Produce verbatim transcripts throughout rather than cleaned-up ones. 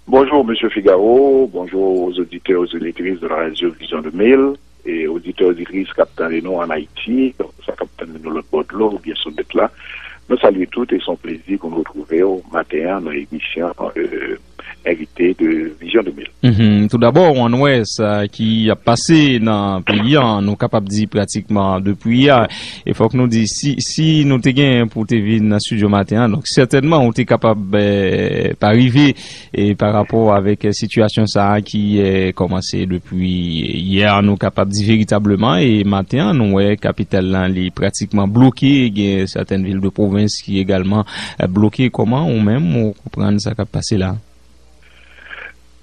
Bonjour, Monsieur Figaro. Bonjour aux auditeurs, aux auditrices de la radio Vision deux mille et auditeurs, auditrices k ap tande nou an Ayiti, sa k ap tande nou lòt bò dlo oubyen sou nèt la. Nou salye tout e se yon plezi pou nou retwouve w maten an nan emisyon euh, Invité de Vision deux mille. Mhm. Toudabò, w ann wè sa ki ap pase nan peyi an, nou kapab di pratikman depi yè. E fòk nou di, si, si nou te gen pou te vin nan estidyo maten an, donk sètènman ou te kapab eh, pa rive e pa rapò avèk eh, sitiyasyon sa a ki eh, kòmanse depi yè, nou kapab di veritableman, e maten an nou wè kapital lan li pratikman bloke, gen sètèn vil de pwovens ki egalman eh, bloke. Kòman ou menm ou konprann sa k ap pase la?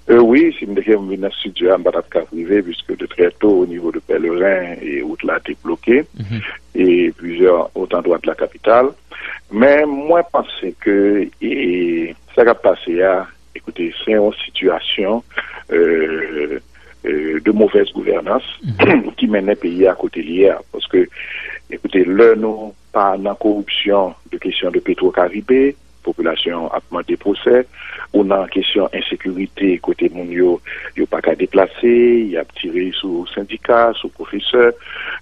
Euh, wi, si m te gen vin nan estidyo a, m pa t ap ka rive, puisque de très tôt au niveau de Pèleren, e wout la te bloke, e plizyè autant droit de la capitale. Men mwen panse ke e, sa k ap pase a, ekoute, se yon sitiyasyon euh, euh, de mauvaise gouvernance ki mennen peyi a kote li ye a. Paske, ekoute, lè nou pa nan koripsyon de kesyon de Petro Caribe, popilasyon ap mande pwosè, ou nan kesyon ensekirite kote moun yo, yo pa ka deplase, y ap tire sou sendika, sou pwofesè,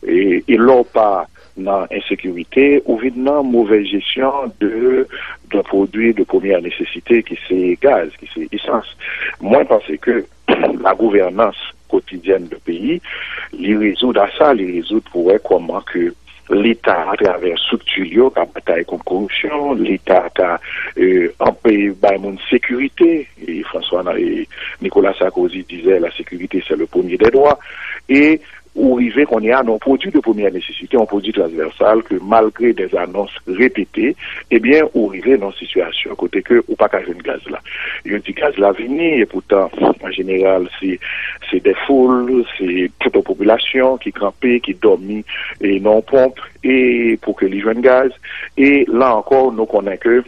e, e lè w pa nan ensekirite, ou vin nan movèz jesyon de, de pwodui de premyè nesesite ki se gaz, ki se esans. Mwen panse ke la gouvènans kotidyèn de peyi, li rezoud a sa, li rezoud pou wè kòman ke Leta, atravè estrikti l yo, ka batay kont koripsyon, Leta ka euh, anpe bay moun sekirite. E François, e Nicolas Sarkozy disait la sécurité c'est le premier des droits. E ou rive kounye a nan yon pwodui de premyè nesesite, yon pwodui transvèsal ke malgre des annonces répétées, ebyen, ou rive nan yon sitiyasyon kote ke ou pa ka jwenn gaz la. Yo di gaz la vini, e poutan, an jeneral, se se de foul, se tout yon popilasyon ki kanpe, ki dòmi e nan yon ponp, e pou ke li jwenn gaz. E la ankò, nou konnen ke,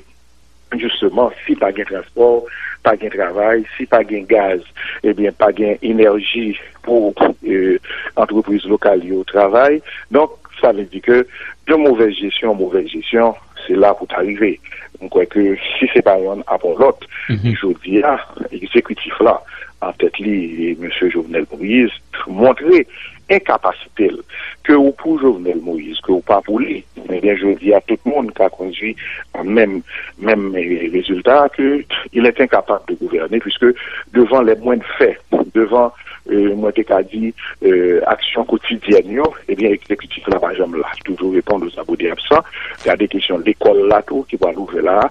jisteman, si pa gen transpò, pa gen travay, si pa gen gaz, ebyen, pa gen enèji pou euh, antrepriz lokal yo travay. Donk, sa vle di ke de movèz jesyon, movèz jesyon, se la pou ta rive. M kwè ke si se pa yonn apre lòt, jodi a, egzekitif la, an tèt li, mesye Jovenel Moïse, montre enkapasite l, ke ou pou Jovenel Moïse, ke ou pa pou li. Ebyen, jodi a, tout moun ka kondui a menm, menm eh, rezilta, ke il est incapable de gouverner, puisque devant les moindres faits, devant euh, mwen te ka di euh, aksyon kotidyèn yo, ebyen, egzekitif la pa janm la. Toujou reponn aux abonnés absents. Gade kesyon lekòl la tou ki pral ouvè la.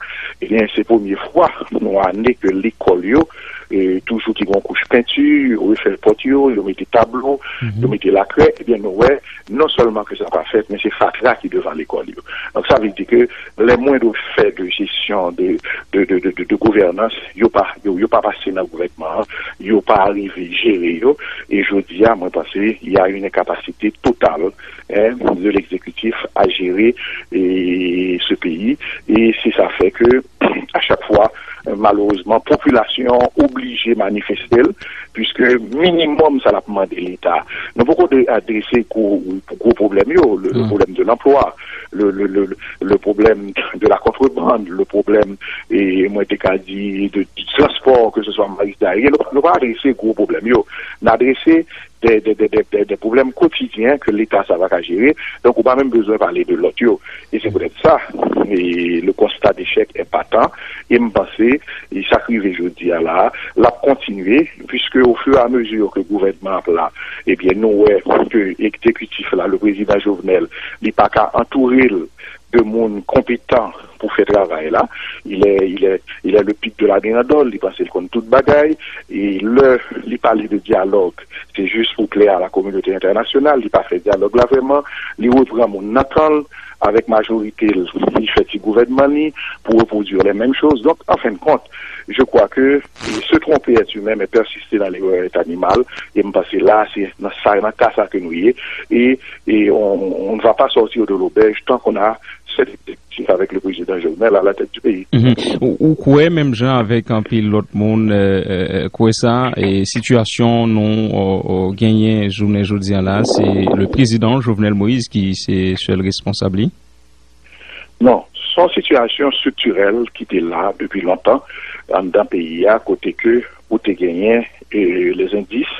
Ebyen, se premye fwa nan ane ke lekòl yo, e toujou ki gen yon kouch penti, yo refè pòt yo, yo mete tablo, yo mete lakrè, ebyen, nou wè, non sèlman ke sa pa fèt, men se fatra ki devan lekòl yo. Donk, sa vle di ke les moindres faits de gestion de, de, de, de, de, de gouvènans, yo pa, yo, yo pa pase nan gouvènman an, yo pa rive jere yo, e jodi a, mwen panse, y a une incapacité totale hein, de l'exécutif à gérer et, ce pays, e se sa fè ke a chak fwa, malerezman, popilasyon oblije manifeste l, puisque minimòm sa l ap mande Leta. Nou poko adrese gwo, gwo pwoblèm yo, le, le problème de l'emploi, le, le, le, le problème de la contrebande, le problème, e mwen te ka di, de, du transport, que ce soit maritime, aérien, nou, nou pa adrese gwo pwoblèm yo. N adrese de, de, de, de, de, de pwoblèm kotidyen ke Leta sa pa ka jere. Donk, ou pa menm bezwen pale de lòt yo. E se poutèt sa, e, le constat d'échec est patent. E m panse, e sa k rive jodi a la, l ap kontinye, puisque au fur et à mesure ke gouvènman ap la, ebyen, nou wè ke egzekitif la, le prezidan Jovenel, li pa ka antoure l de moun konpetan pou fè travay la. Il est, il est, il est le pic de la girandole, li panse l konn tout bagay. E lè li pale de dyalòg, se jis pou plè a la kominote entènasyonal, li pa fè dyalòg la vrèman, li repran moun nan kan l, avèk majorite l, li fè ti gouvènman li pou repwodui les mêmes choses. Donk, an fen de kont, je crois que se tromper est humain, mais persister dans l'erreur est animal. E m panse la, se nan sa, nan ka sa ke nou ye. E, et on, on ne va pas sortir de l'auberge tant qu'on a cet exécutif avec le président Jovenel à la tête du pays. Mhm. Ou, ou kwè menm jan avèk anpil lòt moun euh, euh, kwè sa, e sitiyasyon nou euh, euh, genyen jounen jodi a la, se le prezidan Jovenel Moïse ki se sèl responsab li? Non, se yon sitiyasyon striktirèl ki te la depi lontan. anndan peyi a, kote ke ou te genyen e, les indices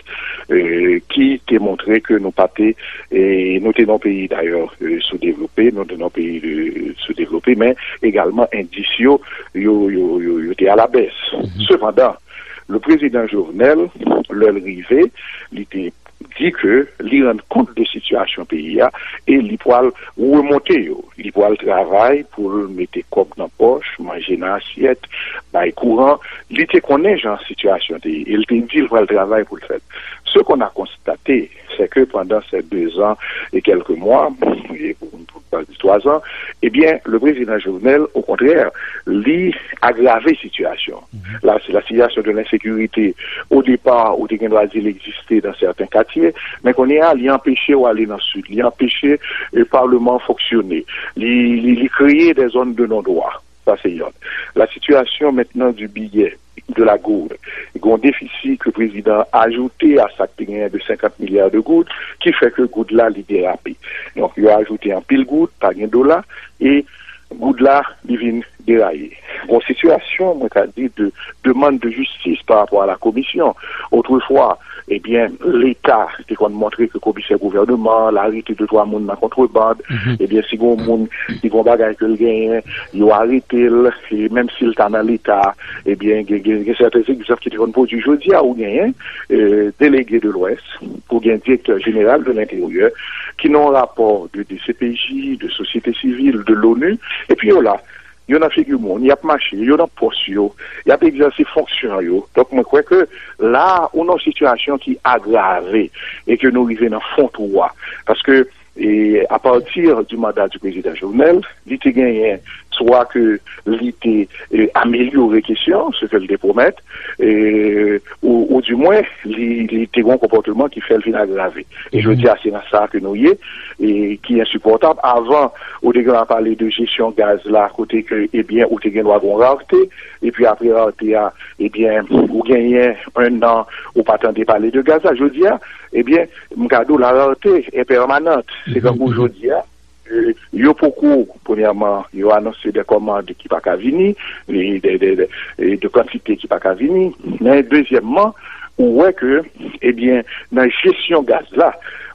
e, ki te montre ke nou pa te, e, nou te nan peyi dayè e, soudevlope, nou te nan peyi e, soudevlope, men egalman endis yo, yo, yo, yo, yo te alabès. Sepandan, le prezidan Jovenel, lè l rive, li te di ke li rann kont de sitiyasyon peyi a e li pral remonte yo. Li pral travay pou l mete kòb nan pòch, manje nan asyèt, bay kouran. Li te konnen jan sitiyasyon te ye e l te di l pral travay pou l fè l. Ce qu'on a constaté, c'est que pendant ces deux ans et quelques mois, e pou, pou pa di twa zan, ebyen, le prezidan Jovenel, au contraire, li agrave sitiyasyon. La, la situation de l'insécurité, au départ, ou te gen dwa di l egziste dans certains quartiers, men kounye a, li anpeche w ale nan sid, li anpeche e, paleman an fonksyone, li, li, li kreye des zones de non-droit. Sa se yonn. La situation maintenant du billet de la gourde. Gen yon defisi ke prezidan an ajoute a sa k te genyen de senkant milya de goud, ki fè ke goud la li derape. Donk, yo ajoute anpil goud, pa gen dola, e goud la, li vin deraye. Bon, sitiyasyon, mwen ka di, de demande de justice par rapport à la commission. Autrefois, ebyen, Leta te konn montre ke komisè gouvènman, l arete de twa moun nan kontrebann, ebyen, si gen yon moun, si gen yon bagay ke l genyen, yo arete l, e menm si l ta nan Leta, ebyen, gen, gen, gen sèten egzanp ki te konn pwodui. Jodi a, ou genyen e, delege de Lwès, ou gen direktè jeneral de lenteryè, ki nan yon rapò de D C P J, de sosyete sivil, de l'ONU, epi yo la, yo nan figi moun, y ap mache, yo nan pòs yo, y ap egzèse fonksyon yo. Donk, mwen kwè ke la, ou nan yon sitiyasyon ki agrave e ke nou rive nan fon twou a. Paske, e, à partir du mandat du président Jovenel, li te genyen swa ke li te e, amelyore kesyon, ce que l te pwomèt, e, ou, ou di mwen, li, li te gen yon konpòteman ki fè l vin agrave. E jodi a, se nan sa ke nou ye, e ki ensipòtab. Avan, ou te gen dwa pale de jesyon gaz la, kote ke, ebyen, ou te gen dwa gen yon rarte, epi apre rarte a, ebyen, ou genyen en an, ou pa tande pale de gaz la. Jodi a, ebyen, m ka di w, la rareté est permanente. Se kankou jodi a, e, yo poko, premyèman, yo anonse de kòmand ki pa ka vini, e de, de, de, e de kantite ki pa ka vini. Men dezyèmman, ou wè ke, ebyen, nan jesyon gaz la,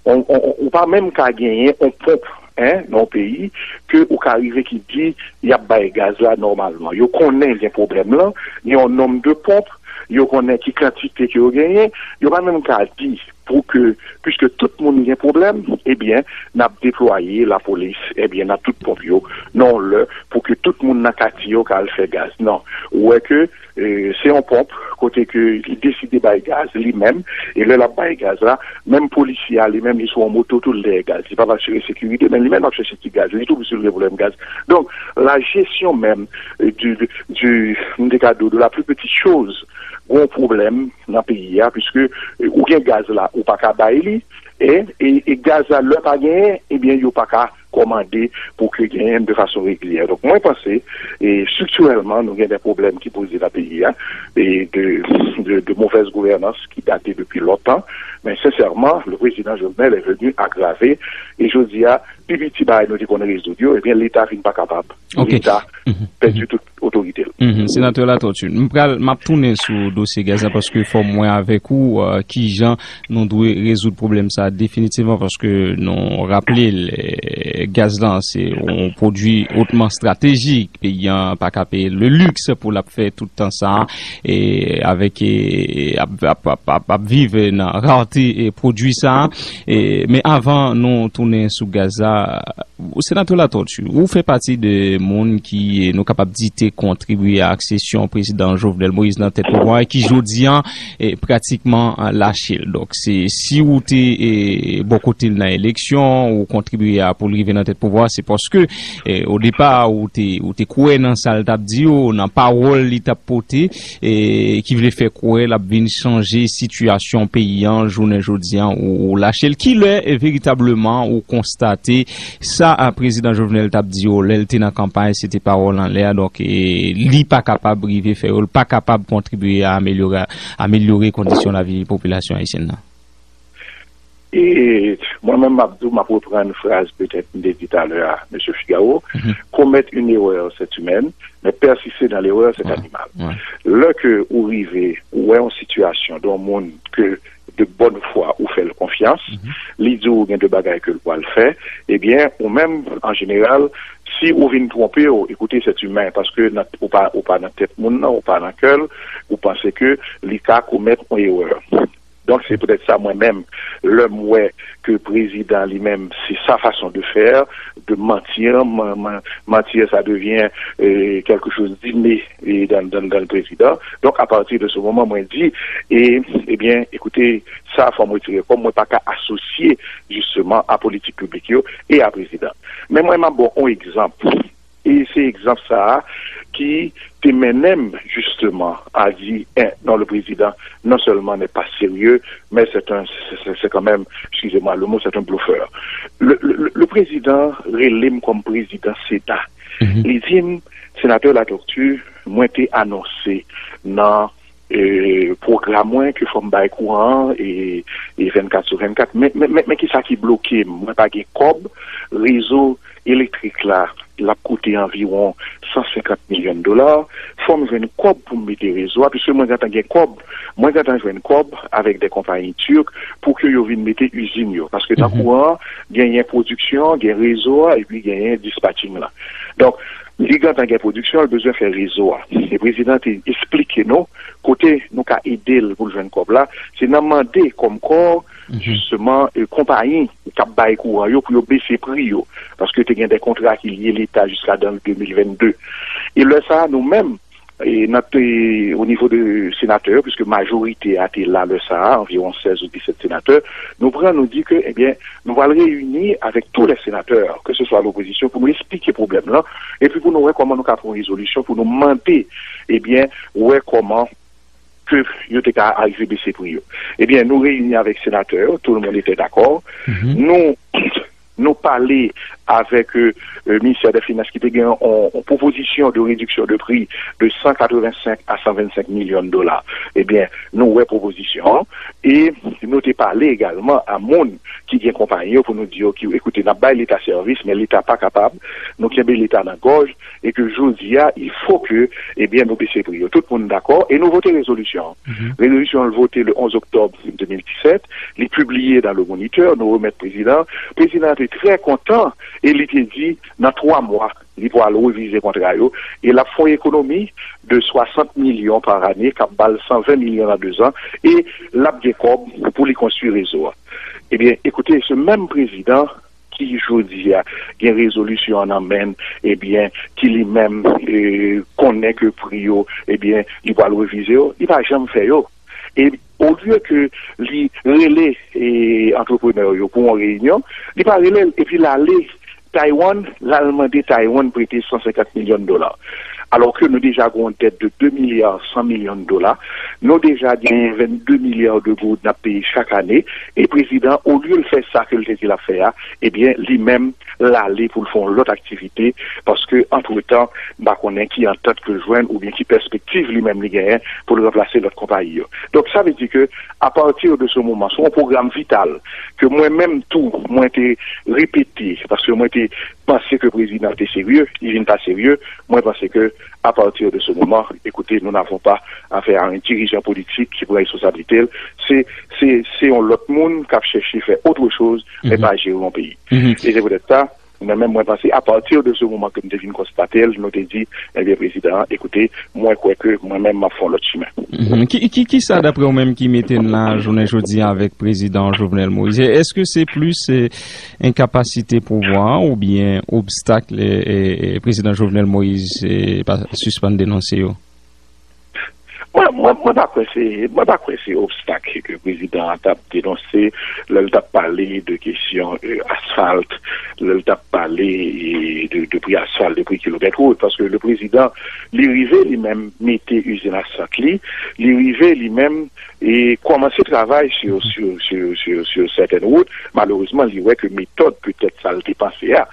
on, on, ou pa menm ka genyen on ponp, en, nan yon peyi, ke ou ka rive ki di, y ap bay gaz la nòmalman. Yo konnen gen pwoblèm lan, gen yon nonm de ponp, yo konnen ki kantite ke yo genyen, yo pa menm ka di, pou ke, piske tout moun gen pwoblèm, ebyen, n ap deplwaye lapolis, ebyen, nan tout ponp yo, nan yon lè, pou ke tout moun nan katye yo ka al fè gaz. Non. Ou wè ke, e, se yon ponp, kote ke li deside bay gaz li menm, e lè l ap bay gaz la, menm polisye a li menm, li sou yon moto tou l dèyè gaz. Li p ap asire sekirite, men li menm l ap chèche ti gaz li tou, piske l gen pwoblèm gaz. Donk, la jesyon menm, e, du, du, m te ka di w, de la plus petite chose, gen yon pwoblèm nan peyi a, piske, e, ou gen gaz la, ou pa ka bay li, e, e, e gaz la, lè pa genyen, ebyen, yo pa ka kòmande pou ke genyen de fason regilyè. Donk, mwen panse, e, estriktirèlman, nou gen de pwoblèm ki poze nan peyi a, e de, de, de mauvaise gouvernance ki date depuis longtemps, men sensèman, le président Jovenel est venu aggraver, e jodi a, pi piti bagay nou te konn rezoud yo, ebyen, Leta vin pa kapab. Ok. Leta pèdi tout otorite l. Mhm. Senatè Latortue, m pral, m ap tounen sou dosye gaz la, paske fò m wè avèk ou, euh, kijan nou dwe rezoud pwoblèm sa a definitivman, paske nou raple, eh, gaz lan se yon pwodui otman estratejik, peyi an pa ka peye le luxe pou l ap fè tout tan sa a, e avèk, e, ap, ap, ap, ap, ap viv nan rarte, e, pwodui sa a. E, men avan nou tounen sou gaz la, Senatè Latortue, ou fè pati de moun ki, eh, nou kapab di, te kontribye a aksesyon prezidan Jovenel Moïse nan tèt pouvwa a, ki jodi a, eh, pratikman, eh, lache l. Donk, se, si ou te, eh, bò kote l nan eleksyon, ou kontribye a pou l rive nan tèt pouvwa a, se paske, eh, o depa, ou te, ou te kwè nan sa l t ap di yo, nan pawòl li t ap pote, e ki vle fè kwè l ap vin chanje sitiyasyon peyi an jounen jodi an, ou, ou lache l. Kilè, e, veritableman ou konstate sa, a, prezidan Jovenel t ap di yo lè l te nan kanpay, se te pawòl anlè a, donk, e, li pa kapab rive fè yo, l pa kapab kontribye a amelyore, amelyore kondisyon lavi popilasyon ayisyèn nan? E mwen menm, m ap di w, m ap reprann fraz petèt m te di talè a, mesye Figaro, commettre une erreur, c'est humain, mais persister dans l'erreur, c'est animal. Lè ke ou rive, ou wè yon sitiyasyon de yon moun ke de bòn fwa ou fè l konfyans, li di w gen de bagay ke l pral fè, ebyen, ou menm, an jeneral, si ou vin twonpe w, ekoute, c'est humain, paske nan, ou pa, ou pa nan tèt moun nan, ou pa nan kè l, ou panse ke li ka komèt yon erè. Donk, se poutèt sa, mwen menm, lè m wè ke prezidan li menm, c'est sa façon de faire, de mentir, man- man- mentir, ça devient euh, quelque chose d'inné euh, dans, dans, dans le président. Donc, à partir de ce moment, mwen di, e, ebyen, ekoute, sa fò m retire kò m, mwen pa ka asosye, jisteman, a politik piblik yo e a prezidan. Men mwen, m ap ba w yon egzanp. E se egzanp sa a ki te mennen m, jisteman, a di, en, non, le président, non seulement n'est pas sérieux, mais c'est un, c'est, c'est, c'est quand même, excusez-moi le mot, c'est un bluffeur. Le, le, le, le président rele m kòm prezidan Sena. Li di m, Senatè Latortue, mwen te anonse nan e, pwogram mwen ke fò m bay kouran an e, e vennkat sou vennkat. Men, men, men, men kisa ki bloke m? Mwen pa gen kòb. Rezo elektrik la, l ap koute anviwon san senkant milyon dola. Fò m jwenn kòb pou m mete rezo a, piske mwen gentan gen kòb. Mwen gentan jwenn kòb avèk de konpayi tirk pou ke yo vin mete izin yo. Paske nan kouran an, genyen pwodiksyon, gen rezo a, epi genyen dispatching la. Donk, li gentan gen pwodiksyon, li bezwen fè rezo a. E prezidan te esplike nou kote nou ka ede l pou l jwenn kòb la, se nan mande kòm kò, jisteman, e, konpayi k ap bay kouran yo pou yo bese pri yo. Paske te gen de kontra ki lye Leta jiska dan de mil vennde. E lè sa a, nou menm, e, nan te, o nivo de senatè yo, piske majorite a te la lè sa a, anviwon sèz ou disèt senatè, nou pran, nou di ke, ebyen, nou pral reyini avèk tou lè senatè, ke se swa lopozisyon, pou nou esplike pwoblèm lan, epi pou nou wè kòman nou ka pran yon rezolisyon, pou nou mande, ebyen, wè kòman ke yo te ka arive bese pri yo. Ebyen, nou reyini avèk senatè yo, tout le monde était d'accord. Nou, nou pale avèk e, e, Ministè dè Finans ki te gen yon, yon pwopozisyon de rediksyon de pri de san katrevensenk a san vennsenk milyon dola. Ebyen, nou wè pwopozisyon an e nou te pale egalman a moun ki gen konpayi yo pou nou di yo ki, ekoute, n ap bay Leta sèvis, men Leta pa kapab, nou kenbe Leta nan gòj, e ke jodi a, il faut que, ebyen, nou bese pri yo. Tout moun dakò, e nou vote rezolisyon an. Rezolisyon an vote le onze octobre deux mille dix-sept, li pibliye dans le Moniteur, nou remèt prezidan. Prezidan an te trè kontan, e li te di, nan twa mwa, li pral revize kontra yo, e l ap fè yon ekonomi de swasant milyon pa ane, k ap ba l san ven milyon nan dezan, e l ap gen kòb pou li konstwi rezo a. Ebyen, ekoute, se menm prezidan ki jodi a gen rezolisyon an nan men l, ebyen, ki li menm e, konnen ke pri yo, ebyen, li pral revize yo, li pa janm fè yo. E olye ke li rele e, antreprenè yo pou yon reyinyon, li pa rele l, epi l ale Taiwan, l al mande Taiwan prete san senkant milyon dola. Alò ke nou deja gen yon dèt de de milya san milyon dola, nou deja genyen vennde milya de goud n ap peye chak ane, e prezidan, olye l fè sa ke l te di l ap fè a, ebyen, li menm, l ale pou l fè yon lòt aktivite, paske, antretan, m pa konnen ki antant ke l jwenn oubyen ki pèspektiv li menm li genyen pou l ranplase lòt konpayi yo. Donk, sa vle di ke, apati de se moman, se yon pwogram vital ke mwen menm tou, mwen te repete, paske mwen te panse ke prezidan te serye, li vin pa serye. Mwen panse ke, à partir de ce moment, écoutez, nous n'avons pas affaire à un dirigeant politique qui prend responsabilité. Se, se, se yon lòt moun k ap chèche fè autre chose, men pa jere yon peyi. E se poutèt sa, mwen menm, mwen panse, à partir de ce moment ke m te vin konstate l, nou te di, ebyen, prezidan, ekoute, mwen kwè ke mwen menm, m ap fè yon lòt chimen. Mhm. Ki, ki, ki sa, daprè w menm, ki mete n la jounen jodi a avèk prezidan Jovenel Moïse? Èske se plis, eh, enkapasite pouvwa an oubyen obstak, eh, eh, eh, prezidan Jovenel Moïse, eh, pa sispann denonse yo? Mwen, mwen, mwen pa kwè se, mwen pa kwè se obstak ke prezidan an t ap denonse lè l t ap pale de kesyon, eh, asfalt, lè l t ap pale, eh, de, de pri asfalt, de pri kilomèt wout, paske le prezidan, li rive li menm mete izin asfalt li, li rive li menm e kòmanse travay sou, sou, sou, sou, sou sètèn wout. Malerezman, li wè ke metòd petèt sa l te panse a,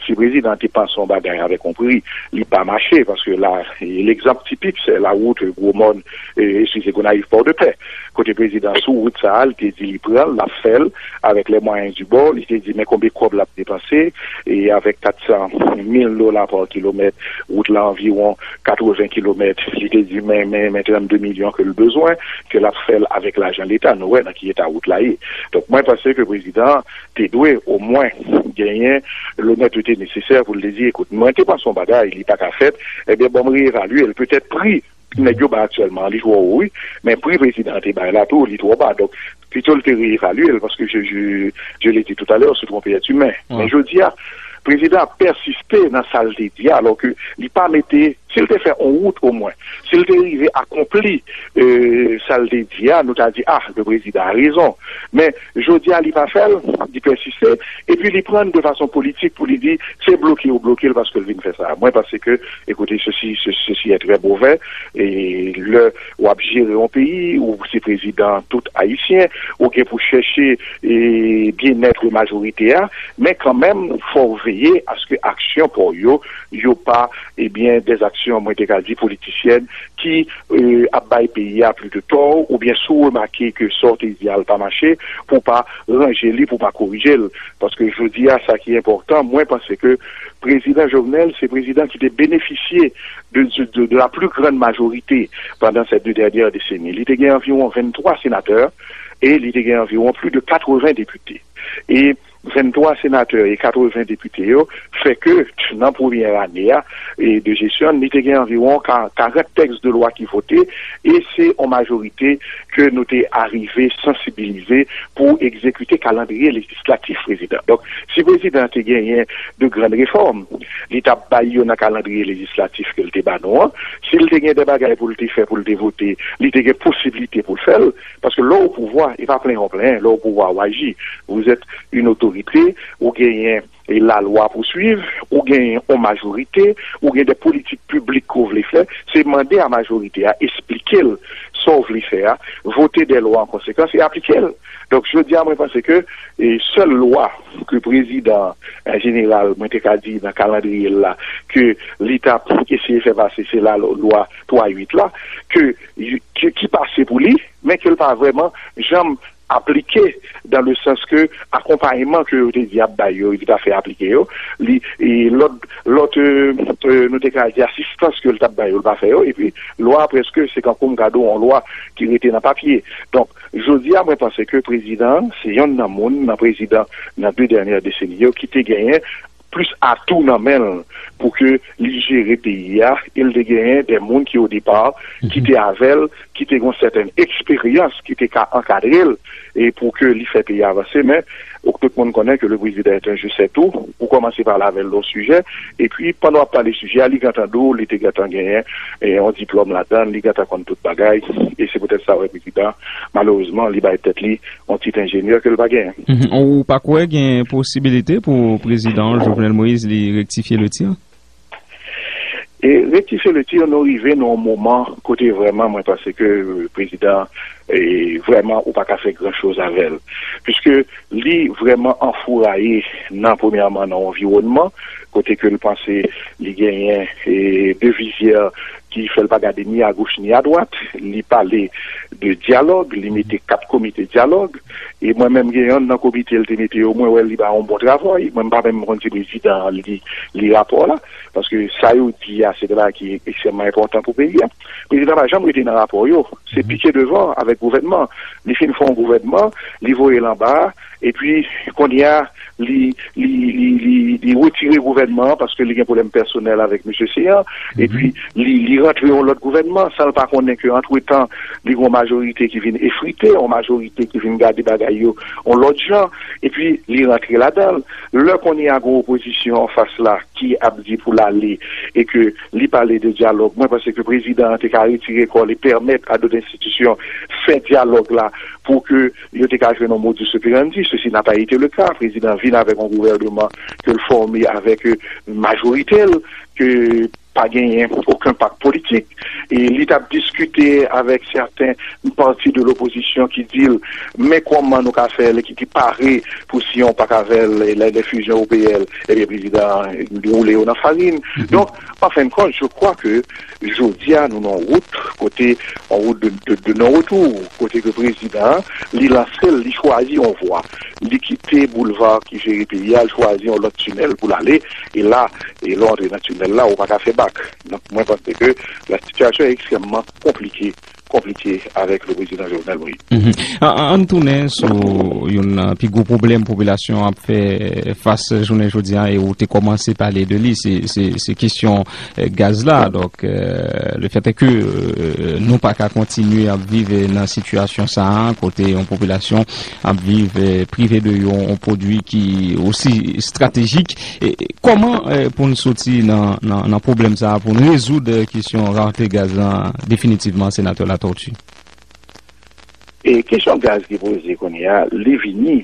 si prezidan te panse yon bagay avèk yon pri, li pa mache, paske la, e, legzanp tipik, se la wout Gwo Mòn, e, eskize, Gonayiv Pòdepè, kote prezidan sou wout sa a, li te di li pran l, l ap fè l avèk les moyens du bord, li te di men konbe kòb l ap depanse, e avèk kat san mil dola pa kilomèt, wout la anviwon katreven kilomèt, li te di men, men, men trannde milyon ke l bezwen, ke l ap fè l avèk lajan leta. Nou wè nan ki eta wout la ye. Donk, mwen panse ke prezidan te dwe omwen genyen lonètete nesesè pou l te di, ekout, mwen te panse yon bagay, li pa ka fèt, ebyen, ban m reevalye l. Petèt pri nèg yo bay aktyèlman, li twò wo, wi, men pri prezidan an te bay la tou, li twò ba. Donk, pito l te reevalye l, paske je, je, je l'ai dit tout à l'heure, se twonpe èt imen. Men jodi a, prezidan ap pèsiste nan sa l te di a, alò ke li pa mete, si l te fè yon wout omwen, si l te rive akonpli, e, sa l te di a, nou ta di, ah, le président a raison. Men, jodi a, li pa fè l, li pèsiste, epi li pran l de fason politik pou li di, se bloke yo bloke l paske l vin fè sa. Mwen panse ke, écoutez, ceci, ce- ceci est très mauvais, e lè w ap jere yon peyi, ou se prezidan tout ayisyen, ou gen pou chèche, e, byennèt majorite a, men kanmenm, fò w veye aske aksyon pa w yo, yo pa, ebyen, des actions, mwen te ka di, politisyèn ki, e, ap bay peyi a plis de tò, oubyen si w remake ke sa w te di a l pa mache, pou w pa ranje li, pou w pa korije l. Paske jodi a, sa ki enpòtan, mwen panse ke prezidan Jovenel se prezidan ki te benefisye de, de, de, de la plus grande majorité pendant ces deux dernières décennies. Li te gen anviwon venntwa senatè e li te gen anviwon plis de katreven depite. E venntwa senatè e katreven depite yo fè ke nan premyè ane a, e, de jesyon, li te gen anviwon ka- karant tèks de lwa ki vote, e se yon majorite ke nou te arive sansibilize pou egzekite kalandriye lejislatif prezidan. Donk, si prezidan te genyen de grann refòm, li t ap bay yo nan kalandriye lejislatif ke l te ba nou an. Si l te gen de bagay pou l te fè, pou l te vote, li te gen posiblite pou l fè l. Paske lè w o pouvwa, e pa plenyen w plenyen, lè w o pouvwa, w aji. Vous êtes une autorité, ou genyen e lalwa pou swiv, ou gen yon majorite, ou gen de politik piblik ke w vle fè, se mande a majorite a, esplike l sa w vle fè a, vote de lwa an konsekans e aplike l. Donk, jodi a, mwen panse ke, e, sèl lwa ke prezidan an, an jeneral, mwen te ka di nan kalandriye l la, ke li t ap eseye fè pase, se la lwa twa uit la, ke, ke, ki pase pou li, men ke l pa vrèman janm aplike, dans le sens que akonpayman ke yo te di ap bay yo, li pa fè aplike yo, li, e lòt, lòt, e, e, nou te ka di asistans ke l t ap bay yo, li pa fè yo, epi lwa a prèske, se kankou m ka di w, yon lwa ki rete nan papye. Donk, jodi a, mwen panse ke prezidan an, se yonn nan moun, nan prezidan, nan de dènyè deseni yo, ki te genyen plis atou nan men l pou ke li jere peyi a, e l te genyen de moun ki, o depa, ki te avè l, ki te gen yon sètèn eksperyans, ki te ka ankadre l, e pou ke li fè peyi a avanse. Men, ou, tout moun konnen ke le président est un je sais tout, ou kòmanse pale avè l de yon sijè, epi pandan w ap pale sijè a, li gentan di w, li te gentan genyen, e, yon diplòm ladan l, li gentan konn tout bagay, e se poutèt sa w wè prezidan, malerezman, li bay tèt li yon tit enjenyè ke l pa genyen. Mhm. Ou pa kwè gen posibilite pou prezidan Jovenel Moïse li rektifye le tir? E rektifye le tir, nou rive nan yon moman kote vrèman mwen panse ke, e, prezidan, e, vrèman ou pa ka fè gran choz avè l. Piske li vrèman anfouraye nan, premyèman, nan yon anviwònman kote ke l panse li genyen, e, de vizyè ki fè l pa gade ni agoch ni adwat. Li pale de dyalòg, li mete kat komite dyalòg. E mwen menm gen yonn nan komite l te mete yo, mwen wè li bay yon bon travay. Mwen m pa menm konn si prezidan an li, li rapò la, paske sa yo di a, se de bagay ki ekstrèmman enpòtan pou peyi a. Prezidan pa janm rete nan rapò yo. Se pike devan avèk gouvènman. Li fin fè yon gouvènman, li voye l anba, epi kounye a, li, li, li, li, li retire gouvènman an paske li gen pwoblèm pèsonèl avèk mesye Seyan, epi li, li rantre yon lòt gouvènman san l pa konnen ke antretan, li gen yon majorite ki vin efrite, yon majorite ki vin gade bagay yo yon lòt jan, epi li rantre ladan l. Lè kounye a gen opozisyon anfas la ki ap di pou l ale e ke li pale de dyalòg, mwen panse ke prezidan an te ka retire kò l e pèmèt a dòt enstitisyon fè dyalòg la pou ke yo te ka jwenn yon modus operandi. Ceci n'a pas été le cas. Prezidan vin avèk yon gouvènman ke l fòme avèk, e, majorite l, ke pa genyen okenn pak politik. E li t ap diskite avèk sèten pati de lopozisyon ki di l, men kòman nou ka fè l, ki, ki pare pou siyen yon pak avè l, lè, lè fizyon opeyèl, ebyen, prezidan an woule yo nan farin. Donk, an fen de kont, je crois que jodi a, nou nan wout, kote, yon wout de, de, de non retou, kote ke prezidan an, li lanse l, li chwazi yon vwa. Li kite boulva ki jere peyi a, li chwazi yon lòt tinèl pou l ale, e la, e lè w antre nan tinèl la, ou pa ka fè bak. Donk, mwen panse ke la sitiyasyon ekstrèmman konplike, konplike avèk le prezidan Jovenel Moïse. Mhm. An, an, ann tounen sou youn nan pi gwo pwoblèm popilasyon ap fè fas jounen jodi a, e ou te kòmanse pale de li, se, se, se kesyon, eh, gaz la. Donk, eh, le fèt ke, eh, nou pa ka kontinye ap viv nan sitiyasyon sa a, kote yon popilasyon ap viv, eh, prive de yon, yon pwodui ki osi estratejik. E, e, kòman, eh, pou n soti nan, nan, nan pwoblèm sa a, pou n rezoud, eh, kesyon rate gaz lan definitivman, Senatè Latortue? E kesyon gaz ki poze kounye a, li vini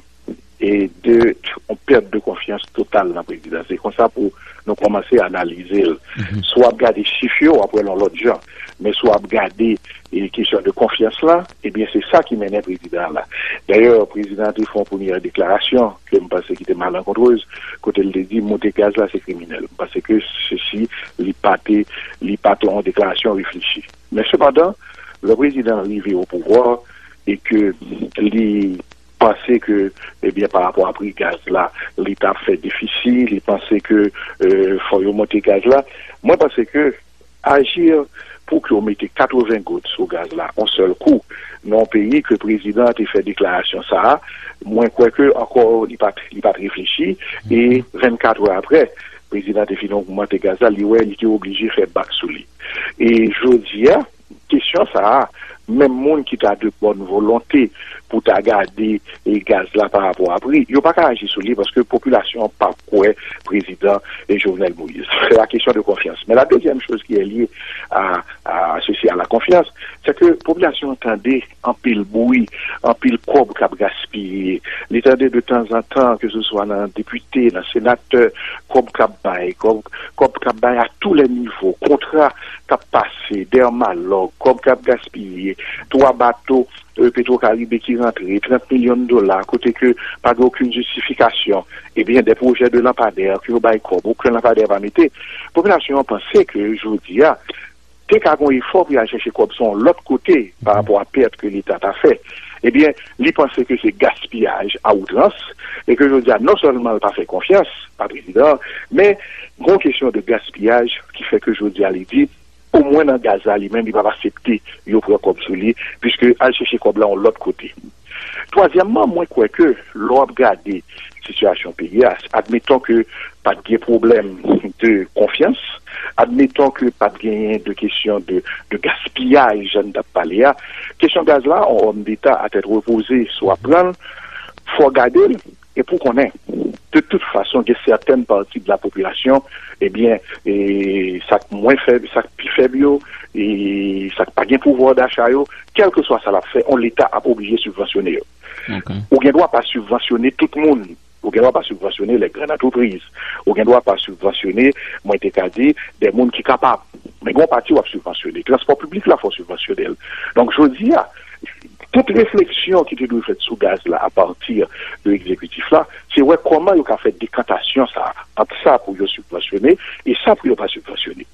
e de yon pèt de konfyans total nan prezidan. Se konsa pou nou kòmanse analize l. Mhm. Si w ap gade chif yo, w ap wè l yon lòt jan. Men si w ap gade e kesyon de konfyans la, ebyen, se sa ki mennen prezidan an la. Dayè, prezidan an te fè yon premyè deklarasyon ke m panse ki te malenkontrez, kote l te di monte gaz la se kriminèl. M panse ke sesi, li pa te, li pa te yon deklarasyon reflechi. Men sepandan, lè prezidan an rive o pouvwa e ke li panse ke, ebyen, pa rapò a pri gaz la, li t ap fè defisi, li panse ke, euh, fò yo monte gaz la. Mwen panse ke aji pou ke w mete katreven goud sou gaz la yon sèl kou, nan yon peyi ke prezidan an te fè deklarasyon sa a, mwen kwè ke ankò li pa t, li pa t reflechi, e vennkat è apre, prezidan an te fin ogmante gaz la, li wè li te oblije fè bak sou li. E jodi a, kesyon sa a, menm moun ki ta de bòn volonte pou ta gade e gaz la pa rapò a pri, yo pa ka aji sou li paske popilasyon an pa kwè prezidan e Jovenel Moïse. Se la kesyon de konfyans. Men la dezyèm choz ki est liée à, à ceci, à la confiance, c'est que popilasyon an tande anpil bri, anpil kòb k ap gaspiye. Li tande de tanzantan, ke se swa nan depite, nan senatè, kòb k ap bay, kòb, kòb k ap bay à tous les niveaux, kontra k ap pase, Dermalog, kòb k ap gaspiye, twa bato, euh, Petro Caribe ki rantre, trant milyon dola, kote ke pa gen okenn jistifikasyon. Ebyen, de pwojè de lanpadè ke yo bay kòb, okenn lanpadè pa mete. Popilasyon an panse ke jodi a, te ka gon efò pou y al chèche kòb sa yon lòt kote pa rapò a pèt ke Leta ta fè. Ebyen, li panse ke se gaspiyaj a outrans, e ke jodi a, non sèlman l pa fè konfyans a prezidan an, men gon kesyon de gaspiyaj ki fè ke jodi a, li di, omwen nan gaz la, li menm, li p ap aksepte yo pran kòb sou li, piske al chèche kòb la yon lòt kote. Twazyèmman, mwen kwè ke lè w ap gade sitiyasyon peyi a, admeton ke pa t gen pwoblèm de konfyans, admeton ke pa t genyen de kesyon de, de gaspiyaj, jan n t ap pale a, kesyon gaz la, yon òm deta a tèt repoze, si w ap pran l, fò w gade l, e pou w konnen, de tout fason, gen sèten pati de la popilasyon, ebyen, e sa k mwen fèb, sa k pi fèb yo, e sa k pa gen pouvwa dacha yo, kèlkeswa sa l ap fè, yon Leta ap oblije sibvansyone yo. Ok. Ou gen dwa pa sibvansyone tout moun. Ou gen dwa pa sibvansyone les grandes entreprises. Ou gen dwa pa sibvansyone, mwen te ka di, de moun ki kapab. Men gen yon pati w ap sibvansyone. Transpò piblik la, fò w sibvansyone l. Donk, jodi a, tout refleksyon ki te dwe fèt sou gaz la apati de egzekitif la, se wè kòman yo ka fè dekantasyon sa a, ant sa pou yo sibvansyone e sa pou yo pa sibvansyone.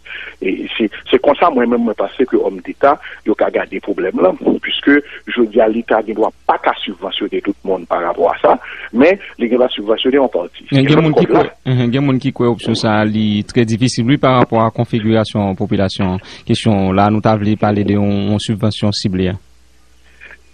E se, se konsa mwen menm mwen panse ke òm deta yo ka gade pwoblèm lan, piske jodi a Leta gen dwa pa ka sibvansyone tout moun pa rapò a sa, men li gen dwa sibvansyone yon pati. Gen, gen moun ki kwè, mhm, gen moun ki kwè opsyon sa a li trè difisil, wi, pa rapò a konfigirasyon popilasyon an. Kesyon la, nou ta vle pale de yon, yon sibvansyon sible a.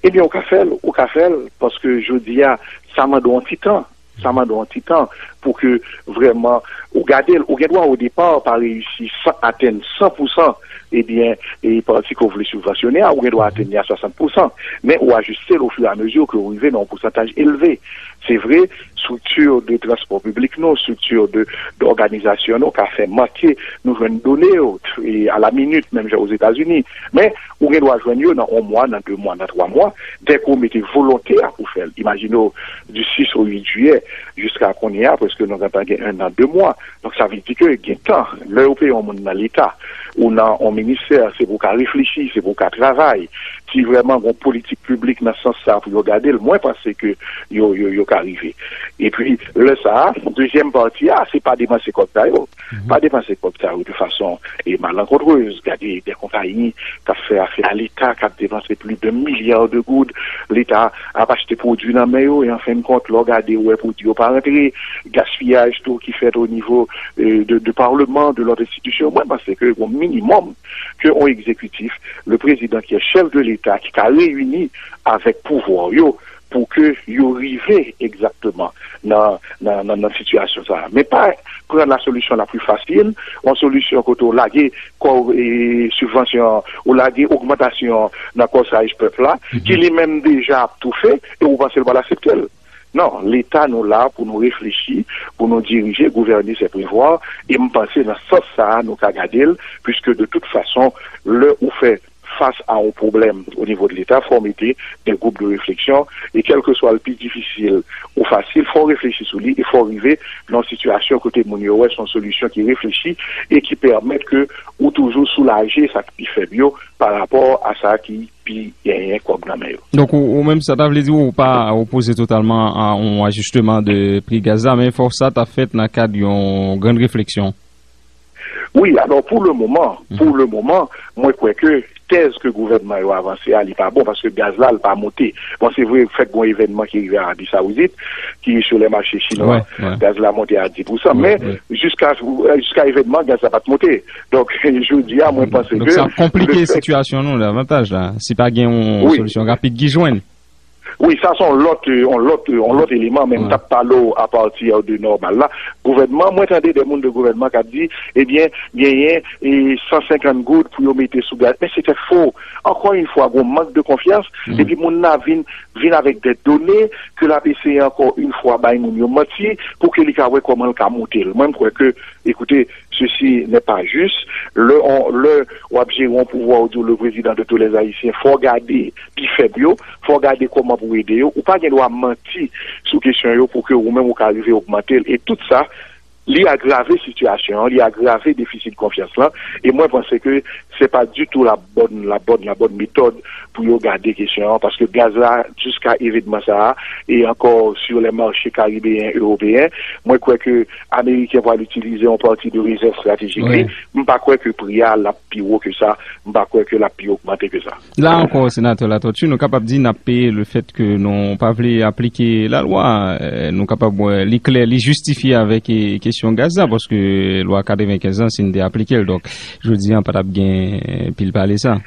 Ebyen, ou ka fè l, ou ka fè l, paske jodi a, sa mande yon ti tan. Sa mande yon ti tan pou ke vrèman ou gade l. Ou gen dwa o depa pa reyisi san, atenn san pou san, ebyen, e pati ke w vle sibvansyone a, ou gen dwa atenn li a swasant pou san. Men ou ajiste l ofirameziman ke w rive nan yon pousantaj elve. Se vre, strikti de transpò piblik nou, strikti de, de òganizasyon nou ka fè manke nou jwenn done yo, e a la minit, menm jan Ozetazini. Men, ou gen dwa jwenn yo nan yon mwa, nan de mwa, nan twa mwa, dèke w mete volonte a pou fè l. Imajine w, di sis o uit jiyè, jiska kounye a, prèske nou gentan gen en an, de mwa. Donk, sa vle di ke gen tan. Lè yo peye yon moun nan Leta, ou nan yon ministè, se pou w ka reflechi, se pou w ka travay. Si vrèman gen yon politik piblik nan sans sa pou yo gade l, mwen panse ke yo, yo, yo ka rive. Epi, lè sa a, dezyèm pati a, se pa depanse kòb sa yo. Pa depanse kòb sa yo de fason, e, malenkontreuse. Gade de konpayi k ap fè afè a Leta, k ap depanse plis de milya de goud. Leta ap achte pwodui nan men yo, e an fen de kont, lè w gade, w wè pwodui yo pa rantre. Gaspiyaj tou ki fèt o nivo, e, de, de palman, de lòt enstitisyon. Mwen panse ke yon minimòm ke yon egzekitif, le prezidan ki est chef de l'État, ki ka reyini avèk pouvwa yo, pou ke yo rive egzakteman nan, nan, nan, nan sitiyasyon sa a. Men pa pran la solution la plus facile, yon solisyon kote w lage kò, e, sibvansyon, ou lage ogmantasyon nan kòsaj pèp la, ki li menm deja ap toufe, e ou panse l pral aksepte l. Non, Leta nou la pou nou reflechi, pou nou dirije, gouverner c'est prévoir, e m panse nan sans sa a nou ka gade l, puiske de tout fason, lè ou fè fas a yon pwoblèm o nivo de Leta, fò w mete de gwoup de refleksyon, e kèlkeswa l pi difisil ou fasil, fò w reflechi sou li e fò w rive nan yon sitiyasyon kote moun yo wè se yon solisyon ki reflechi e ki pèmèt ke ou toujou soulaje sa k pi fèb yo pa rapò a sa ki pi genyen kòb nan men yo. Donk, ou, ou menm, sa ta vle di ou pa opoze totalman a yon ajisteman de pri gaz la, men fò sa ta fèt nan kad yon grann refleksyon. Wi, alò, pou le moman, pou le moman, mwen kwè ke tèz ke gouvènman yo avanse a, li pa bon, paske gaz la, li pa monte. Bon, se vre, fèk gon evènman ki rive Arabi Saoudit, ki sou lè mache chinwa, gaz la monte a dis pousan, men jiska, jiska evènman, gaz la pa t monte. Donk, jodi a, mwen panse ke... Donk, sa ap konplike sitiyasyon nou davantaj la, si pa gen yon solisyon rapid ki jwenn. Wi, sa se yon lòt, yon lòt, yon lòt eleman, men m t ap pale w apati de nòmal la. Gouvènman, mwen tande de moun de gouvènman k ap di, ebyen, genyen, e, san senkant goud pou yo mete sou gaz. Men se tèt fo. Ankò yon fwa, gon mank de konfyans, epi moun nan vin, vin avèk de done ke l ap eseye ankò yon fwa bay moun yo manti pou ke li ka wè kòman l ka monte l. Mwen, m kwè ke, ekoute, ceci n'est pas juste. Lè on, lè w ap jere yon pouvwa, ou di w le président de tous les Haïtiens, fò w gade pi fèb yo, fò w gade kòman pou w ede yo. Ou pa gen dwa manti sou kesyon yo pou ke ou menm ou ka rive ogmante l. E tout sa, li agrave sitiyasyon an, li agrave defisit konfyans lan. E mwen panse ke se pa ditou la bòn, la bòn, la bòn metòd pou yo gade kesyon an, paske gaz la, jiska evènman sa a, e ankò sur les marchés caribéens, européens, mwen kwè ke Ameriken pral itilize yon pati de rezèv estratejik li. M pa kwè ke pri a l ap pi wo ke sa, m pa kwè ke l ap pi ogmante ke sa. La ankò, Senatè Latortue, nou kapab di n ap peye lefèt ke nou pa vle aplike lalwa. Eh, nou kapab wè li klè, li jistifye avèk, eh, kesyon gaz la, paske lwa katrevenkenz lan, si n te aplike l, donk, jodi a, pa t ap gen, eh, pil pale sa.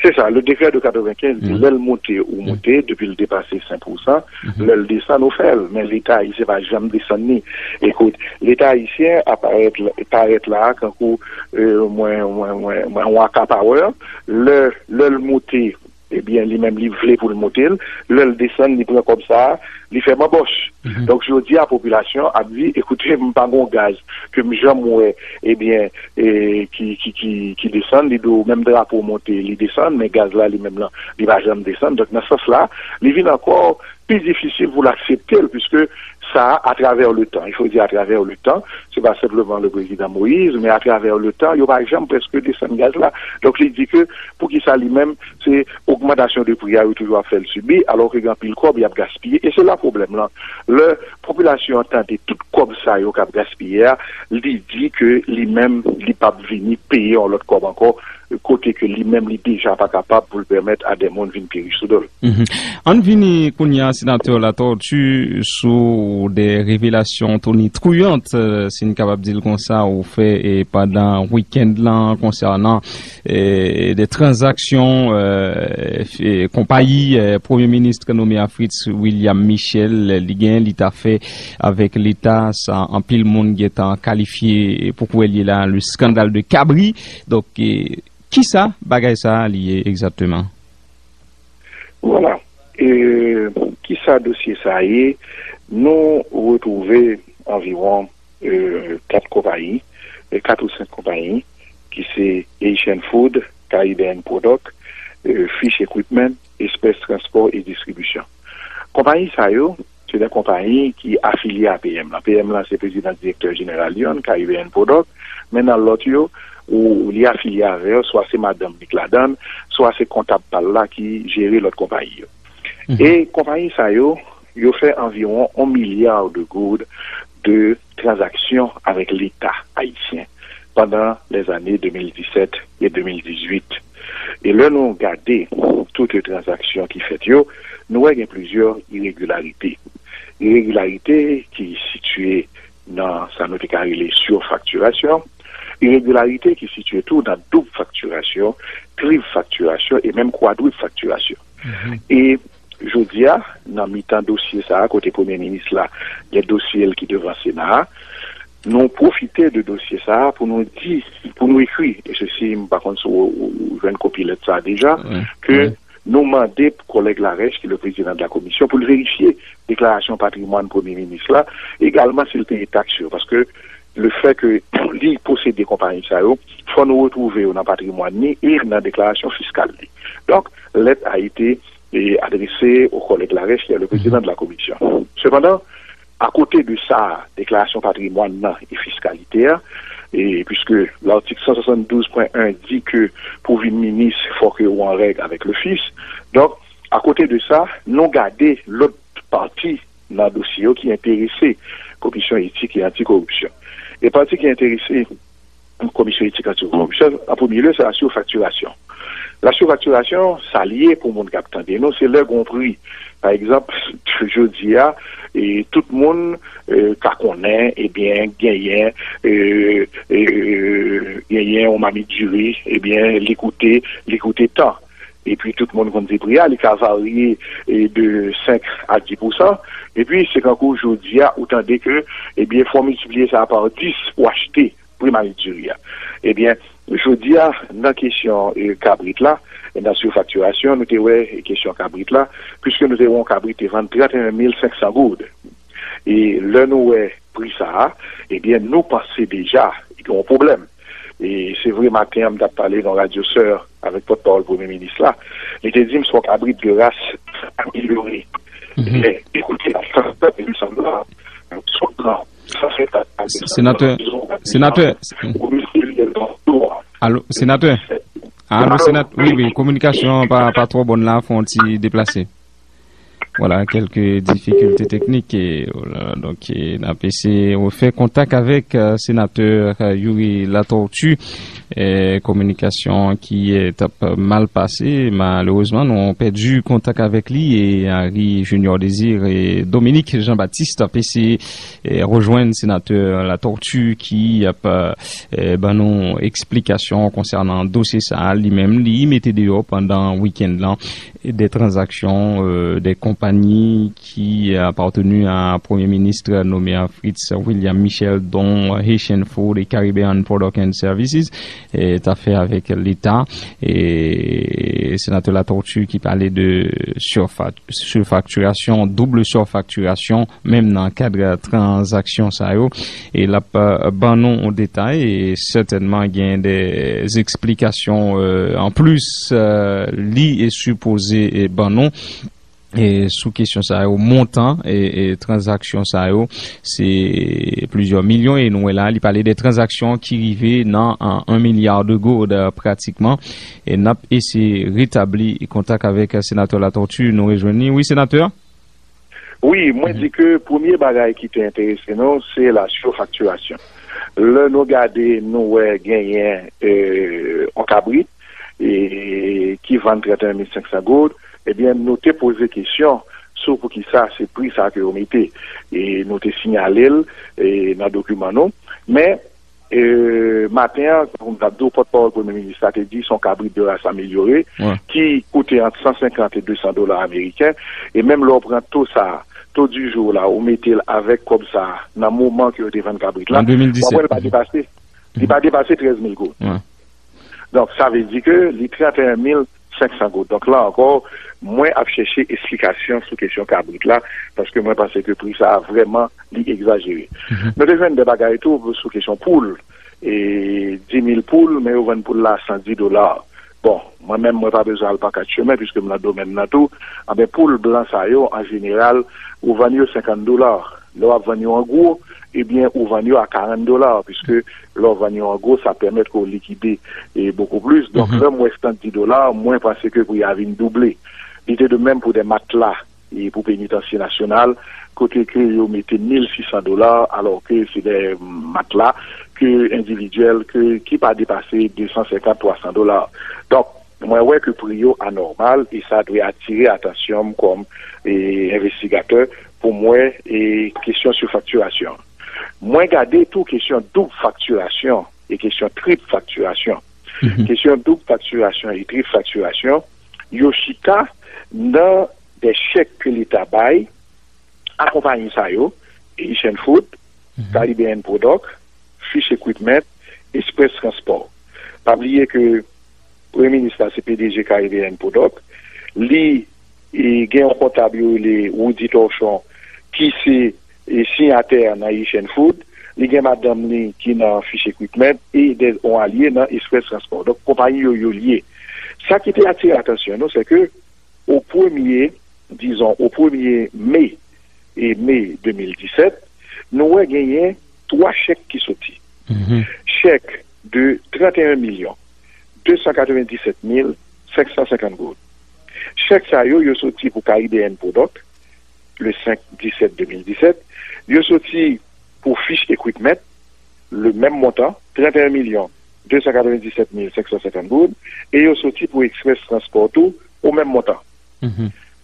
Se sa, le décret de quatre-vingt-quinze di, lè l monte, ou monte, depi l depase senk pousan, lè l desann, ou fè l. Men Leta ayisyen pa janm desann li. Ekout, Leta ayisyen a parèt, parèt la, kankou, eh, mwen, mwen, mwen, mwen, yon akapawè. Lè, lè l monte, ebyen, li menm, li vle pou l monte l. Lè l desann, li pran kòb sa a, li fè manbòch. Donk, jodi a, popilasyon ap di, ekoute, m pa gon gaz ke m janm wè, ebyen, e, ki, ki, ki, ki desann, li di w menm drapo monte, li desann, men gaz la, li menm lan, li pa janm desann. Donk, nan sans la, li vin ankò pi difisil pou l aksepte l, puiske sa a, à travers le temps, il faut dire à travers le temps, se pa senpleman le président Moïse, men à travers le temps, yo pa janm prèske desann gaz la. Donk, li di ke, poukisa li menm, se ogmantasyon de pri a, yo toujou ap fè l sibi, alò ke gen anpil kòb y ap gaspiye. E se la pwoblèm lan. Lè popilasyon an tande tout kòb sa yo k ap gaspiye a, li di ke li menm, li p ap vini peye yon lòt kòb ankò, kote ke li menm, li deja pa kapab pou l pèmèt a de moun vin pi rich sou do l. Ann vini kounye a, Senatè Latortue, sou de revelasyon tonitruyantes, eh, si n kapab di l konsa, ou fè, eh, pandan wikenn lan konsènan, eh, de tranzaksyon, eh, f-, eh, konpayi, eh, Premye Minis nome a Fritz William Michel, eh, li gen, li ta fè avèk Leta, sa anpil moun gentan kalifye, eh, pou kwè li la, le scandale de Cabri. Donk, eh, kisa bagay sa a li ye egzakteman? Vwala. E, Kisa dosye sa a ye? Nou retwouve anviwon, e, kat konpayi, e, kat ou senk konpayi, ki se Haitian Food, Caribbean Product, e, Fish Equipment, Espès Transpò e Distribisyon. Konpayi sa yo, se de konpayi ki afilye a P M lan. P M lan se prezidan direktè jeneral youn, Caribbean Product, men nan lòt yo, ou li afilye avè yo, swa se madanm li k ladan l, swa se kontab pa l la ki jere lòt konpayi yo. E konpayi sa yo, yo fè anviwon yon milya de goud de tranzaksyon avèk Leta ayisyen pandan lèzane de mil disèt e de mil dizuit. E lè nou gade tout tranzaksyon ki fèt yo, nou wè gen plizyè iregilarite. Iregilarite ki sitiye nan sa nou te ka rele sifaktirasyon, iregilarite ki sitiye tou nan doub faktirasyon, trip faktirasyon e menm kwadrip faktirasyon. E jodi a, nan mitan dosye sa a, kote Premye Minis la gen dosye l ki devan Sena a, nou pwofite de dosye sa a pou nou di, pou nou ekri, e sesi, m pa konn si w, w, w jwenn kopi lèt sa a deja, ke nou mande kòlèg Larèch, ki le président de la commission, pou l verifye deklarasyon patrimwàn Premye Minis la, egalman si l peye taks yo, paske le fè ke li posede konpayi sa yo, fò nou retwouve yo nan patrimwàn ni e nan deklarasyon fiskal li. Donk, lettre a été, eh, adressée au collègue Larèche, qui est le président de la commission. Sepandan, akote de sa, deklarasyon patrimwàn nan e fiskalite a, e puiske l'article cent soixante-douze point un di ke pou vin minis, fò ke ou an règ avèk le fisc. Donk, akote de sa, nou gade lòt pati nan dosye yo ki enterese Komisyon Etik e Antikoripsyon. E pati ki enterese Komisyon Etik Antikoripsyon, an premye lye, se la sifaktirasyon. La sifaktirasyon, sa l ye pou moun k ap tande nou, se lè gon pri. Pa egzanp, jodi a, e tout moun, e, ka konnen, ebyen, genyen, e, e, genyen yon mamit diri, ebyen, li koute, li koute tan. Epi tout moun konn di pri a, li ka varye, e, de senk a dis pousan. Epi se kankou jodi a, ou tande ke, ebyen, fò w miltipliye sa pa dis pou w achte pri mamit diri a. Ebyen, jodi a, nan kesyon, e, kabrit la, e nan sifaktirasyon, nou te wè, e, kesyon kabrit la, puiske nou te wè yon kabrit te vann trannteyen mil senk san goud. E lè nou wè pri sa a, ebyen, nou panse deja gen yon pwoblèm. E se vre, maten an, m t ap pale nan radyo sè avèk pòtpawòl Premye Minis la. Li te di m se yon kabrit de ras amelyore. Men, ekoute, a san sèt mil san dola, si w pran san senkant a senk san dola, senatè, ou miltipliye l pa de a. Alo, senatè? Alo, senatè? Wi, wi, kominikasyon an pa, pa twò bòn la, fò yon ti deplase. Vwala, kèlke difikilte teknik, e, vwala, donk, e, n ap eseye refè kontak avèk, e, senatè, e, Youri Latortue, e, kominikasyon ki, e, t ap mal pase, malerezman, nou pèdi kontak avèk li, e Henri Junior Désir e Dominique Jean-Baptiste ap eseye, e, rejwenn senatè Latortue ki ap, e, ban nou eksplikasyon konsènan dosye sa a, li menm, li mete deyò pandan wikenn lan, de tranzaksyon, euh, de konpayi ki apateni a Premye Minis nome a Fritz William Michel, dont Haitian Food et Caribbean Product and Services, e, ta fè avèk Leta. E senatè Latortue ki pale de surfa-, surfaktirasyon, doub sifaktirasyon, menm nan kad tranzaksyon sa yo. E l ap, euh, ban nou yon detay, e sètènman gen de eksplikasyon, euh, anplis, euh, li e sipoze, e, ban nou, e, sou kesyon sa yo, montan, e, e, tranzaksyon sa yo, se plizyè milyon, e nou wè la, li pale de tranzaksyon ki rive nan, an, yon milya de goud, euh, pratikman, e n ap eseye retabli kontak avèk, euh, senatè Latortue, nou rejwenn li. Wi, senatè? Wi, mwen di ke premye bagay ki te enterese nou, se la sifaktirasyon. Lè nou gade, nou wè genyen, e, yon kabrit, e, ki vann trannteyen mil senk san goud, ebyen, nou te poze kesyon sou poukisa se pri sa ke yo mete. E nou te siyale l, e, nan dokiman nou. Men, e, maten an, tankou m t ap di w, pòtpawòl Premye Minis la te di se yon kabrit de ras amelyore ki koute ant san senkant e de san dola ameriken. E menm lè w pran to sa a, to di jou la, ou mete l avèk kòb sa a, nan moman ke yo te vann kabrit la, w ap wè l pa depase, li pa depase trèz mil goud. Donk, sa vle di ke li trannteyen mil senk san goud. Donk, la ankò, mwen ap chèche esplikasyon sou kesyon kabrit la, paske mwen panse ke pri sa a vrèman li egzajere. Nou te jwenn de bagay tou sou kesyon poul. E, dis mil poul, men yo vann poul la san dis dola. Bon, mwen menm, mwen pa bezwen al pa kat chemen, piske m nan domèn nan tou. Anben, poul blan sa yo, an jeneral, ou vann yo senkant dola. Lè w ap vann yo an gwo, ebyen, ou vann yo a karant dola, piske lè w vann yo an gwo, sa pèmèt ke w likide e bokou plis. Donk, lè m wè san dis dola, mwen panse ke pri a vin double. Li te de menm pou de matla e pou Penitansye Nasyonal, kote ke yo mete mil sis san dola, alò ke se de matla ke endividyèl ke, ki pa depase de san senkant, twa san dola. Donk, mwen wè ke pri yo anòmal e sa dwe atire atansyon m kòm e, envestigatè pou m wè e, kesyon sou faktirasyon. Mwen gade tou kesyon doub faktirasyon e kesyon trip faktirasyon. Kesyon doub faktirasyon e trip faktirasyon, yo chita nan de chèk ke Leta bay a konpayi sa yo, Haitian Food, Caribbean Product, Fish Equipment, Express Transport. Pa bliye ke Premye Minis la se P D G Caribbean Product. Li e, gen yon kontab yo rele Woody Torchon ki se e, siyatè nan Haitian Food. Li gen madanm li ki nan Fish Equipment e de, yon alye nan Express Transport. Donk, konpayi yo, yo lye. Sa ki te atire atansyon nou, se ke o premye, dizon, o premye me, e me de mil disèt, nou wè genyen twa chèk ki soti. Chèk de trant e en milyon de san katrevenndisèt mil senk san senkant goud. Chèk sa yo, yo soti pou Caribbean Product, le senk disèt de mil disèt. Yo soti pou Fish Equipment, le menm montan, trant e en milyon de san katrevenndisèt mil senk san senkant goud, e yo soti pou Express Transport tou, o menm montan.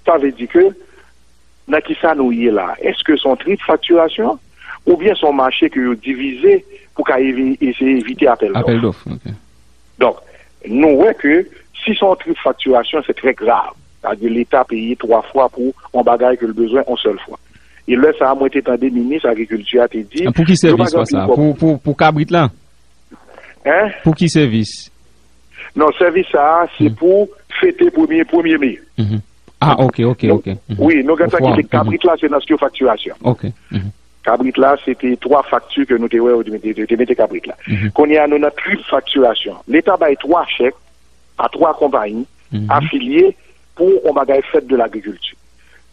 Sa vle di ke, nan ki sa nou ye la? Èske se yon trip faktirasyon? Oubyen se yon mache ke yo divize pou ka evi-, eseye evite apèl dòf? Apèl dòf, ok. Donk, nou wè ke si se yon trip faktirasyon, se trè grav. Sa vle di Leta peye twa fwa pou yon bagay ke l bezwen yon sèl fwa. E lè sa a, mwen te tande minis agrikilti a te di, pou ki sèvis fwa sa? Pou, pou, pou kabrit la? Hein? Pou ki sèvis? Non, sèvis sa a, se pou fete premye, premye me. Ah, ok, ok, ok. Wi, nou gentan kite kabrit la, se nan sou faktirasyon. Ok. Kabrit la, se te twa fakti ke nou te wè, yo te mete, te mete kabrit la. Kounye a, nou nan trip faktirasyon. Leta bay twa chèk a twa konpayi afilye pou yon bagay fèt de lagrikilti.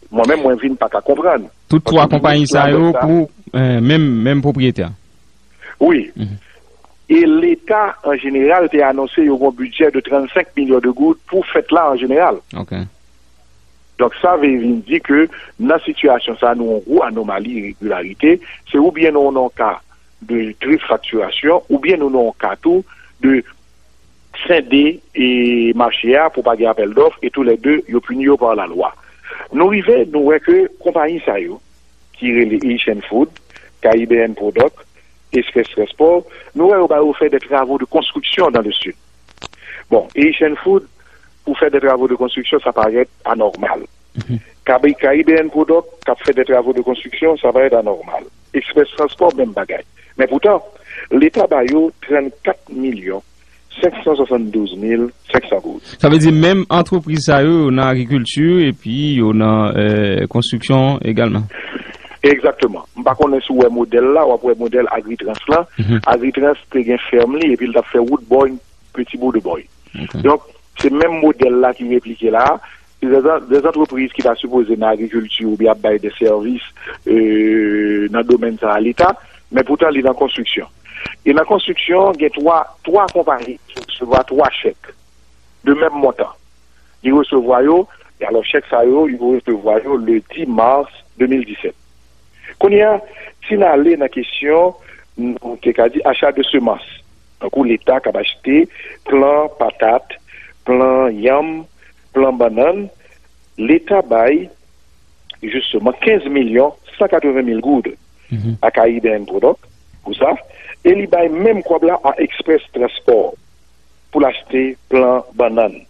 Mwen menm, mwen vin pa ka konprann. Tout twa konpayi sa yo pou, eh, menm, menm pwopriyetè. Wi. E Leta, an jeneral, te anonse yo gon bidjè de trannsenk milyon de goud pou fèt la an jeneral. Ok. Donk, sa vle vin di ke nan sitiyasyon sa, nou yon gwo anomali, iregilarite, se oubyen nou nan yon ka de trip faktirasyon, oubyen nou nan yon ka tou de sende e mache a pou pa gen apèl dòf, e toulède yo pini yo pa lalwa. Nou rive, nou wè ke konpayi sa yo, ki rele Haitian Food, Caribbean Product, Express Transport, nou wè yo ba yo fè de travaux de construction dans le sud. Bon, Haitian Food, pou fè de travaux de construction, sa parèt anòmal. Kabi-, Caribbean Product, k ap fè de travaux de construction, sa parèt anòmal. Express Transport, menm bagay. Men poutan, Leta ba yo trannkat milyon senk san swasanndouz mil senk san goud. Sa vle di menm antrepriz sa yo, yo nan agrikilti, epi yo nan, eh, konstriksyon egalman. Egzakteman. M pa konnen si w wè modèl la, w ap wè modèl Agritrans la. Agritrans te gen fèm li, epi l t ap fè wout bòy, Petit Bout de Boy. Ok. Donk, se menm modèl la ki replike la. Se de, de antrepriz ki ta sipoze nan agrikilti oubyen ap bay de sèvis, eh, nan domèn sa a Leta, men poutan li nan konstriksyon. E nan konstriksyon, gen twa, twa konpayi ki resevwa twa chèk de menm montan. Li resevwa yo, e alò chèk sa yo, li resevwa yo le dis mars de mil disèt. Kounye a, si n ale nan kesyon, nou te ka di achat de semence. Tankou Leta k ap achte plan patat, plan yanm, plan bannann, Leta bay jisteman kenz milyon san katreven mil goud a Caribbean Product pou sa, e li bay menm kòb la a Express Transport pou l achte plan bannann.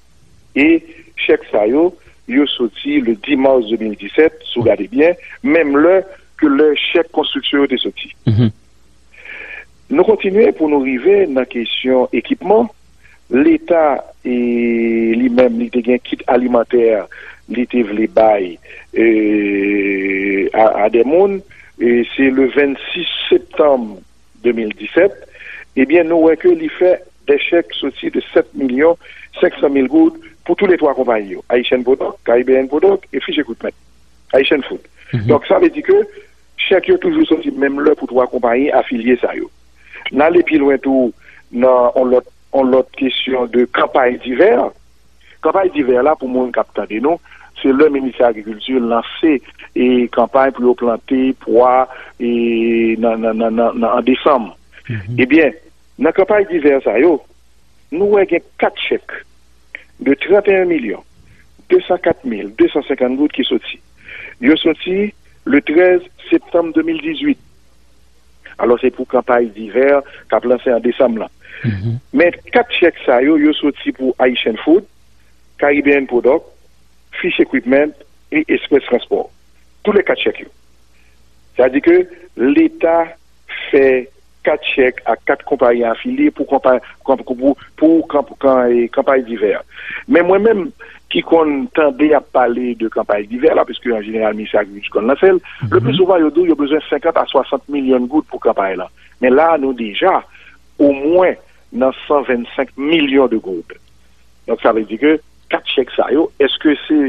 E chèk sa yo, yo soti le dis mars de mil disèt, si w gade byen, menm lè ke lè chèk konstriksyon yo te soti. Nou kontinye pou nou rive nan kesyon ekipman. Leta, e, li menm, li te gen kit alimantè li te vle bay, e, a, a de moun, e, se le vennsis septanm de mil disèt, ebyen, nou wè ke li fè de chèk soti de sèt milyon senk san mil goud pou tou le twa konpayi yo, Haitian Product, Caribbean Product e Fish Equipment, Haitian Food. Donk, sa vle di ke chèk yo toujou soti menm lè pou twa konpayi afilye sa yo. N ale pi lwen tou nan on lòt, on lòt kesyon de kanpay divè. Kanpay divè la, pou moun k ap tande nou, se lè Ministè Agrikilti lanse e kanpay pou yo plante pwa e nan, nan, nan, nan, nan, an desanm. Ebyen, nan kanpay divè sa yo, nou wè gen kat chèk de trannteyen milyon de san kat mil de san senkant goud ki soti. Yo soti le trèz septanm de mil dizuit. Alò, se pou kanpay divè k ap lanse an desanm lan. Men kat chèk sa yo, yo soti pou Haitian Food, Caribbean Product, Fish Equipment e Express Transport. Tou le kat chèk yo. Sa di ke Leta fè kat chèk ak kat konpayi afilye pou konpa-, konp-, pou, pou kanp-, kan-, e, kanpay divè. Men mwen menm ki konn tande y ap pale de kanpay divè la, piske an jeneral Ministè Agrikilti konn lanse l, le pli souvan yo di w yo bezwen senkant a swasant milyon goud pou kanpay lan. Men la a nou deja omwen nan san vennsenk milyon de goud. Donk, sa vle di ke kat chèk sa yo, èske se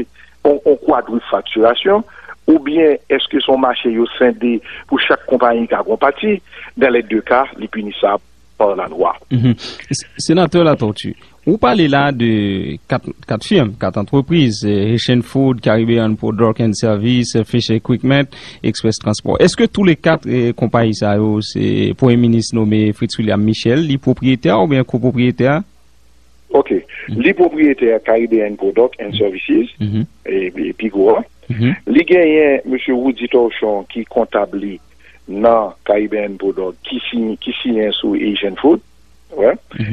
on, on kwadrifaktirasyon, oubyen èske se on mache yo sende pou chak konpayi ka gon pati? Dans les deux cas, li pinisab par la loi. Mhm. S-, Senatè Latortue, ou pale la de kat, kat fim, kat antrepriz, eh, Haitian Food, Caribbean Product and Service, Fish Equipment, Express Transport. Èske tou le kat, eh, konpayi sa yo, se Premye Minis nome Fritz William Michel, li pwopriyetè oubyen kopwopriyetè? Ok. Li pwopriyetè Caribbean Product and Services, e, e pi gwo a. Li genyen Mesye Roudy Torchon ki kontab li nan Caribbean Product, ki siy-, ki siyen sou Asian Food. Wè,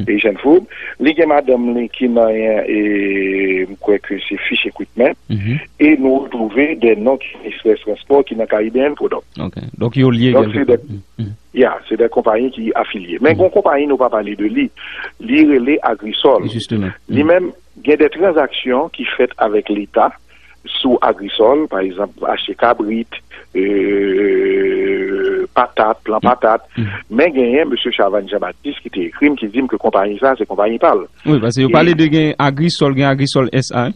Asian Food. Li gen madanm li ki nan, e, m kwè ke se Fish Equipment. E nou retwouve de non ki Express Transport ki nan Caribbean Product. Ok. Donk, yo lye. Donk, se de, ya, se de konpayi ki afilye. Men gon konpayi nou pa pale de li. Li rele Agrisol. Li menm, gen de tranzaksyon ki fèt avèk Leta sou Agrisol, pa egzanp, achte kabrit, e, patat, plan patat. Men genyen Mesye Chavannes Jean-Baptiste ki te ekri m, ki di m ke konpayi sa, se konpayi pa l. Wi, paske yo pale de gen Agrisol, gen Agrisol S A.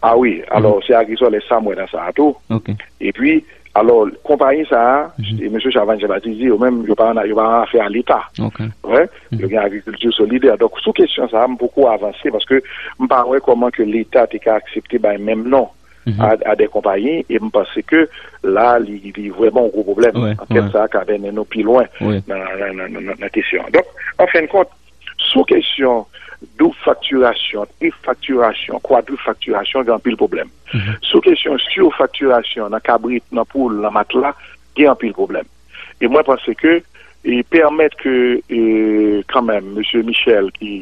A wi, alò, se Agrisol S A m wè nan sa a tou. Ok. Epi, alò, konpayi sa a, e Mesye Chavannes Jean-Baptiste di, yo menm, yo pa nan, yo pa nan afè a Leta. Ok. Wè, yo gen agrikilti solidè. Donk, sou kesyon sa a, m poko avanse, paske m pa wè kòman ke Leta te ka aksepte bay menm non a, a de konpayi, e m panse ke la, li, li vrèman yon gwo pwoblèm. Ankèt sa a ka mennen nou pi lwen nan, nan, nan, nan, nan kesyon an. Donk, an fen de kont, sou kesyon doub faktirasyon, trifaktirasyon, kwadrifaktirasyon, gen anpil pwoblèm. Sou kesyon sifaktirasyon nan kabrit, nan poul, nan matla, gen anpil pwoblèm. E mwen panse ke, e pèmèt ke, e, kanmenm, Mesye Michel ki,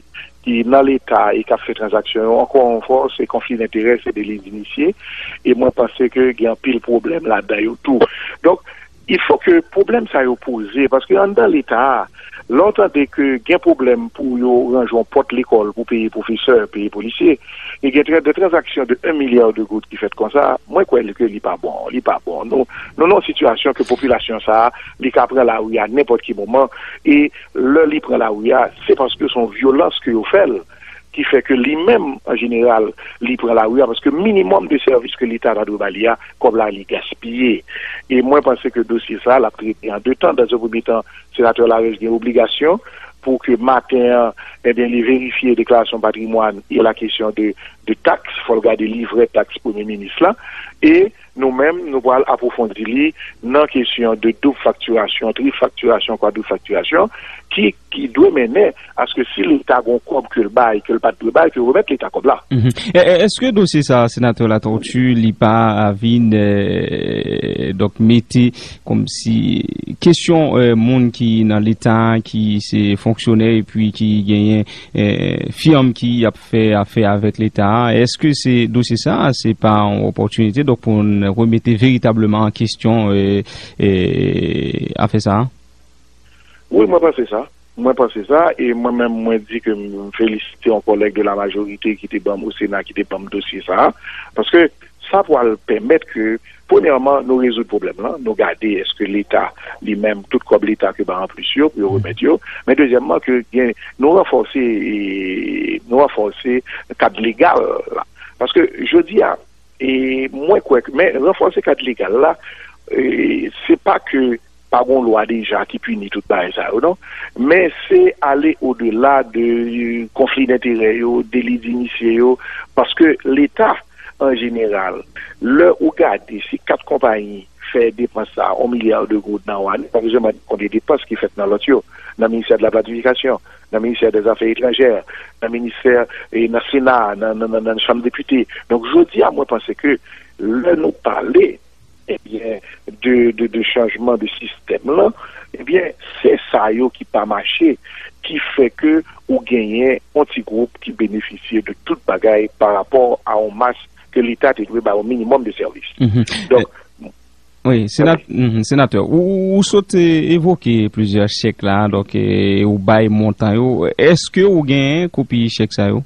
ki nan Leta e k ap fè tranzaksyon yo, ankò yon fwa, se konfli denterè, se deli dinisye. E mwen panse ke gen anpil pwoblèm ladan yo tou. Donk, il faut que pwoblèm sa yo poze, paske anndan Leta a, lè w tande ke gen pwoblèm pou yo ranje yon pòt lekòl pou peye pwofesè, peye polisye, e gen tra-, de tranzaksyon de un milya de goud ki fèt konsa, mwen kwè ke li pa bon, li pa bon. Nou, nou nan yon sitiyasyon ke popilasyon sa a, li ka pran lari a nenpòt ki moman, e lè li pran lari a, se paske se yon vyolans ke yo fè l, ki fè ke li menm, an jeneral, li pran lari a, paske minimòm de sèvis ke Leta ta dwe ba li a, kòb la, li gaspiye. E mwen panse ke dosye sa a, l ap trete an de tan. Dans un premier temps, Senatè Larèche gen obligasyon pou ke maten an, ebyen, li verifye deklarasyon patrimwàn e la kesyon de, de taks, fò l gade livrè taks Premye Minis lan, e nou menm, nou pral apwofondi li nan kesyon de doub faktirasyon, trifaktirasyon, kwadrifaktirasyon, ki, ki dwe mennen aske si Leta gon kòb ke l bay, ke l pa t dwe bay, ke yo remèt Leta kòb la. Mhm. E, e, èske dosye sa, Senatè Latortue, li pa vin, e, donk, mete kòmsi kesyon, e, moun ki nan Leta, ki se fonksyonè epi ki genyen, e, fèm ki ap fè afè avèk Leta a, èske se dosye sa, se pa yon opòtinite, donk, pou n remete veritableman an kesyon, e, e, afè sa a? Wi, mwen panse sa. Mwen panse sa, e mwen menm, mwen di ke m felisite yon kòlèg de la majorite ki te ban m, o Sena, ki te ban m dosye sa a, paske sa pral pèmèt ke, premyèman, nou rezoud pwoblèm lan, nou gade èske Leta li menm, tout kòb Leta ke ba an plis yo, pou yo remèt yo, men dezyèmman, ke gen, nou ranfòse, e, nou ranfòse kad legal la. Paske jodi a, e mwen kwè ke, men ranfòse kad legal la, e, se pa ke pa gon lwa deja ki pini tout bagay sa yo, non. Men se ale odela de, e, konfli denterè yo, deli dinisye yo, paske Leta, an jeneral, lè ou gade si kat konpayi fè depans sa, yon milya de goud nan yon ane, pa bezwen mande konbyen depans ki fèt nan lòt yo, nan ministè de la planifikasyon, nan ministè dè zafè etranjè, nan ministè, e, nan Sena, nan, nan, nan, nan Chanm Depite. Donk, jodi a, mwen panse ke lè nou pale, ebyen, de, de, de chanjman de sistèm lan, ebyen, se sa yo ki pa mache, ki fè ke ou genyen yon ti gwoup ki benefisye de tout bagay pa rapò a yon mas ke Leta te dwe ba yon minimòm de sèvis. Mhm. Donk, Wi, sena-, mhm, senatè, ou, ou, ou sot evoke plizyè chèk la, donk, e, ou bay montan yo. Èske ou genyen kopi chèk sa yo?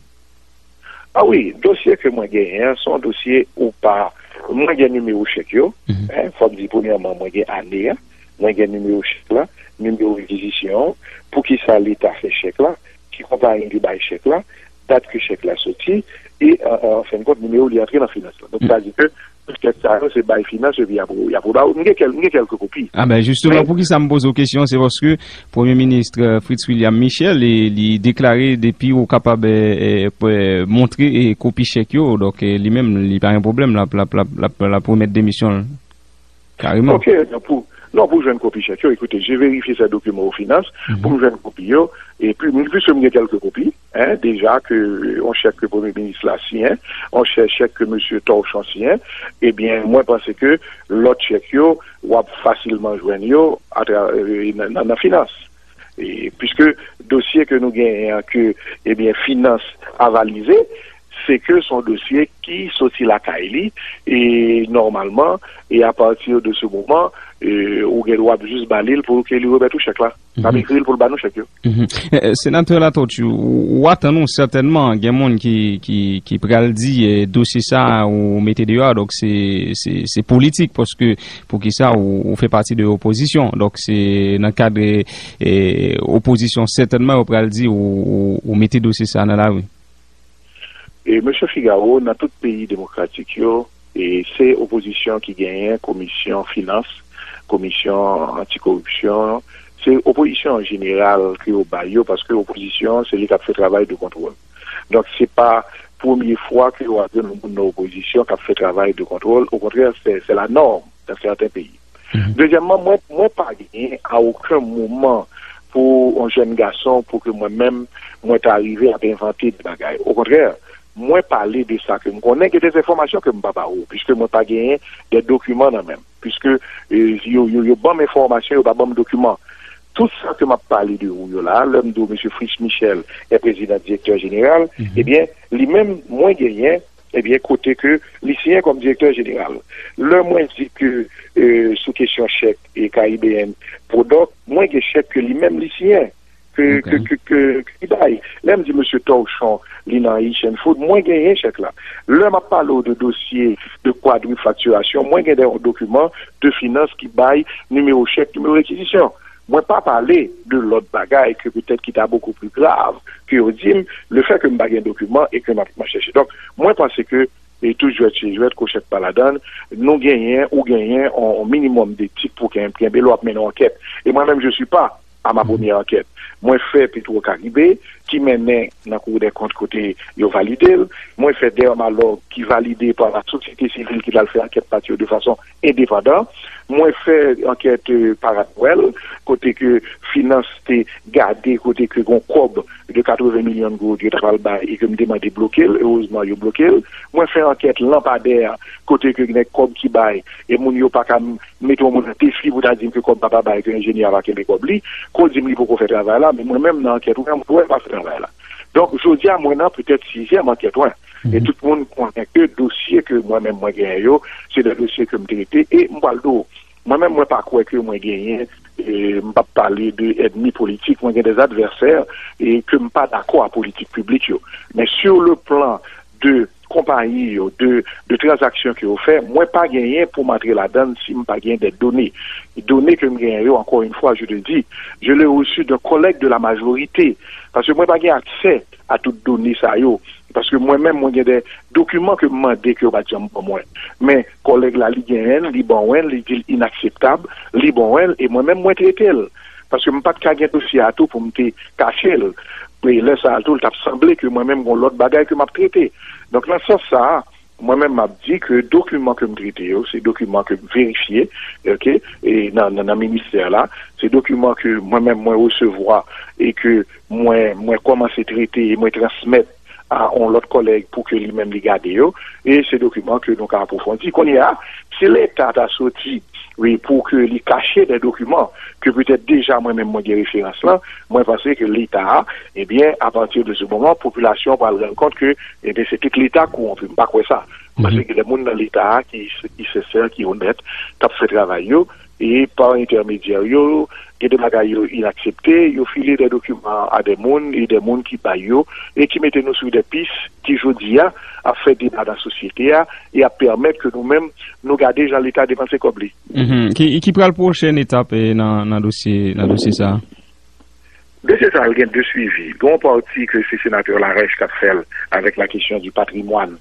A wi, dosye ke mwen genyen an, se yon dosye ou pa, mwen gen nimewo chèk yo. Mhm. Fò m di, premyèman, mwen gen ane a, mwen gen nimewo chèk la, nimewo rekizisyon an, poukisa Leta fè chèk la, ki konpayi ki bay chèk la, dat ke chèk la soti, e, an, an, an fen de kont, nimewo li antre nan finans lan. Donk, sa di ke chèk sa yo, se bay finans, epi y ap, y ap ba ou. M gen kèl-, m gen kèlke kopi. A ben, jisteman, poukisa m poze w kesyon, se paske Premye Minis, e, Fritz William Michel, li, li deklare depi ou kapab, e, e, montre, e, kopi chèk yo, donk, e, li menm, li pa gen pwoblèm, l ap, l ap, l ap, l ap, l ap remèt demisyon l. Kareman. Ok, non, pou, non, pou jwenn kopi chèk yo, écoutez, j'ai vérifié ces documents aux finances, pou m jwenn kopi yo, epi, m, piske m gen kèlke kopi, en, deja ke, yon chèk ke Premye Minis la siyen, yon chè-, chèk ke mesye Torchon siyen, ebyen, mwen panse ke lòt chèk yo, w ap fasilman jwenn yo atra-, e, nan, nan, nan finans. E, piske dosye ke nou genyen an ke, ebyen, finans avalize, se ke se yon dosye ki soti lakay li, e nòmalman, e apati de se moman, e, ou gen dwa ap jis ba li l pou ke li remèt ou chèk la. N ap ekri l pou l ba nou chèk yo. Mhm. E, e, senatè Latortue, ou, ou atann ou sètènman gen moun ki, ki, ki pral di, e, dosye sa a ou mete deyò a, donk se, se, se politik, paske poukisa ou, ou fè pati de opozisyon, donk se nan kad, e, e, opozisyon, sètènman, yo pral di ou, ou, ou mete dosye sa a nan lari. E, mesye Figaro, nan tout peyi demokratik yo, e, se opozisyon ki genyen komisyon finans, komisyon antikoripsyon. Se opozisyon an jeneral ke yo bay yo, paske opozisyon, se li k ap fè travay de kontwòl. Donk, se pa premye fwa ke w ap jwenn yon moun nan opozisyon k ap fè travay de kontwòl. Okontrè, se, se la nòm dans certains pays. Mhm. Dezyèmman, mwen, mwen pa genyen a okenn moman pou yon jèn gason, pou ke mwen menm, mwen ta rive ap envante de bagay. Okontrè, mwen pale de sa ke m konnen, gen de enfòmasyon ke m pa ba ou, piske mwen pa genyen de dokiman nan men m, piske, e, yo, yo, yo ban m enfòmasyon, yo pa ban m dokiman. Tout sa ke m ap pale de ou yo la, lè m di w mesye Fritz Michel est président directeur général, mhm, ebyen, li menm, mwen genyen, ebyen, kote ke li siyen kòm direktè jeneral. Lè mwen di ke, e, sou kesyon chèk e Caribbean Product, mwen gen chèk ke li menm li siyen, ke, ok, ke, ke, ke, ke li bay. Lè m di mesye Torchon, li nan Haitian Food, mwen genyen chèk la. Lè m ap pale w de dosye de kwadrifaktirasyon, mwen gen de, yon dokiman de finans ki bay nimewo chèk, nimewo rekizisyon. Mwen pa pale de lòt bagay ke petèt ki ta bokou pli grav ke yo di m, lefètke m pa gen dokiman e ke m ap, m ap chèche. Donk, mwen panse ke, e tout jwèt se jwèt, kochèt pa ladann, nou genyen, ou genyen on, on minimòm detik pou ken-, kenbe lè w ap mennen yon ankèt. E mwen menm, je suis pas à ma première enquête. Mwen fè Petro Caribe, ki mennen nan Cour des comptes kote yo valide l. Mwen fè Dermalog ki valide pa la sosyete sivil ki t al fè ankèt pati yo de fason endepandan. Mwen fè ankèt, e, Parad Nwèl, kote ke finans te gade, kote ke gon kòb de katreven milyon goud yo ta pral bay e ke m te mande bloke l. Erezman, yo bloke l. Mwen fè ankèt Lanpadè, kote ke gen kòb ki bay e moun yo pa ka m-, mete yon moun an defi pou ta di m ke kòb la pa bay, ke enjenyè a pa kenbe kòb li. Ke w di m li poko fè travay la, men mwen menm nan ankèt mwen, m wè l pa fè travay la. Donk, jodi a, mwen nan petèt sizyèm ankèt mwen. E tout moun konnen ke dosye ke mwen menm mwen genyen yo, se de dosye ke m trete. E m pral di w, mwen menm mwen pa kwè ke mwen genyen e m p ap pale de ènmi politik, mwen gen des advèsè e ke m pa dakò a politik piblik yo. Men sur le plan de konpayi yo, de, de tranzaksyon ke yo fè, mwen pa genyen pou m antre ladan l si m pa gen de done. Done ke m genyen yo, encore une fois, je le dis, je l'ai reçu d'un collègue de la majorité. Paske mwen pa gen aksè a tout done sa yo. Paske mwen menm, mwen gen de dokiman ke m mande ke yo pa t janm ban mwen. Men, kòlèg la, li genyen l, li ban mwen l, li di l inakseptab, li ban mwen l, e mwen menm, mwen trete l. Paske m pa t ka gen dosye a tou pou m te kache l. E lè sa a tou, l t ap sanble ke mwen menm, gon lòt bagay ke m ap trete. Donk, nan sans sa a, mwen menm, m ap di ke dokiman ke m trete yo, se dokiman ke m verifye, oke, e nan, nan, nan ministè la, se dokiman ke mwen menm, mwen resevwa e ke mwen, mwen kòmanse trete e mwen transmèt a on lòt kòlèg pou ke li menm li gade yo, e se dokiman ke nou ka apwofondi. Kounye a, si Leta ta soti, wi, pou ke li kache de dokiman ke petèt deja mwen menm mwen gen referans lan, mwen panse ke Leta a, ebyen, apati de se moman, popilasyon pral rann kont ke, ebyen, se tout Leta kowonpi. M pa kwè sa. M panse gen de moun nan Leta a ki, ki sensè, ki onèt, k ap fè travay yo, e pa entèmedyè yo, gen de bagay yo inaksepte, yo file de dokiman a de moun, e de moun ki bay yo, e ki mete nou sou de pis ki jodi a ap fè deba nan sosyete a, e ap pèmèt ke nou menm, nou gade jan Leta depanse kòb li. Mhm. Ki, ki pral pwochèn etap, eh, nan, nan dosye, nan dosye sa a? Dosye sa a, l gen de swivi. Gen yon pati ke se senatè Larèche k ap fè l avèk la kesyon di patrimwàn,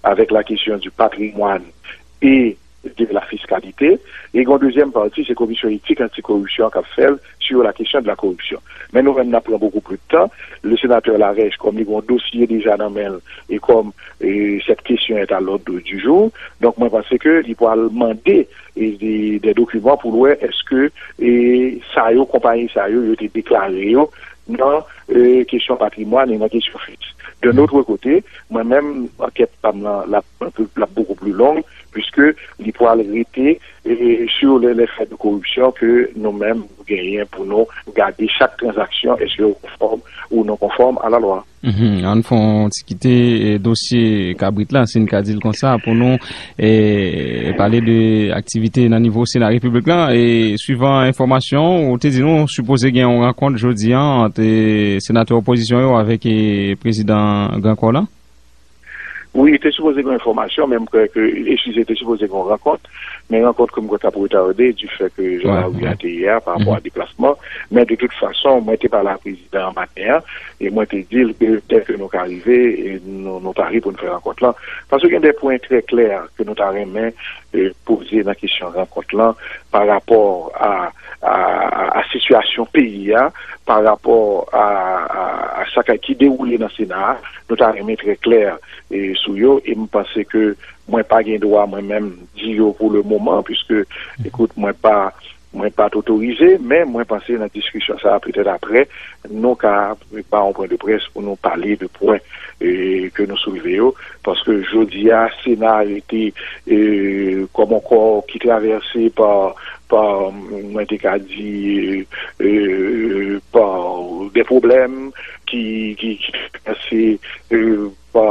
avèk la kesyon di patrimwàn e de la fiscalité. E gen yon dezyèm pati, se komisyon etik antikoripsyon k ap fè l sur la question de la corruption. Men nou menm, n ap pran beaucoup plus de temps. Le sénateur Larèche, kòm li gen yon dosye deja nan men l, e kòm, e, cette question est à l'ordre du jour, donk, mwen panse ke li pral mande, e, de, de dokiman pou l wè èske, e, sa yo, konpayi sa yo, yo te deklare yo nan, e, kesyon patrimwàn e nan kesyon fis. De notre côté, mwen menm, ankèt pa m lan, l ap, l ap beaucoup plus longue, puisque li pral rete, e, sur les, les faits de corruption ke nou menm nou genyen pou nou gade chak tranzaksyon, èske yo konfòm ou non konfòm a la lwa. Mhm. Ann fè yon ti kite, e, dosye kabrit la, si n ka di l konsa, pou nou, e, pale de aktivite nan nivo Sena Repiblik la. E, swivan enfòmasyon, ou te di nou, sipoze gen yon rankont jodi a ant, e, senatè opozisyon yo avèk, e, prezidan Gran Kò la? Wi, te sipoze gen enfòmasyon, men m kwè ke, eskize, te sipoze gen yon rankont, men rankont ke m kwè k ap retade, du fait ke jan lari a te ye a, pa rapò a deplasman. Men de tout fason, mwen te pale a prezidan an maten an, e mwen te di l ke dè ke nou ka rive, e nou, nou pare pou n fè rankont lan. Paske gen de pwen trè klè ke nou ta renmen, e, poze nan kesyon rankont lan pa rapò a, a, a, a sitiyasyon peyi a, pa rapò a, a, a sa k, ki dewoule nan Sena a. Nou ta renmen trè klè, e, sou yo, e m panse ke mwen pa gen dwa mwen menm di yo pou le moman, puisque, ekout, mwen pa, mwen pa t otorize, men mwen panse nan diskisyon sa a, petèt aprè, nou ka ba yon pwen de près pou nou pale de pwen, e, ke nou soulve yo, paske jodi a, Sena a rete, e, kòm yon kò ki travèse pa, pa, mwen te ka di, e, e, pa de pwoblèm ki, ki, ki travèse, e, pa,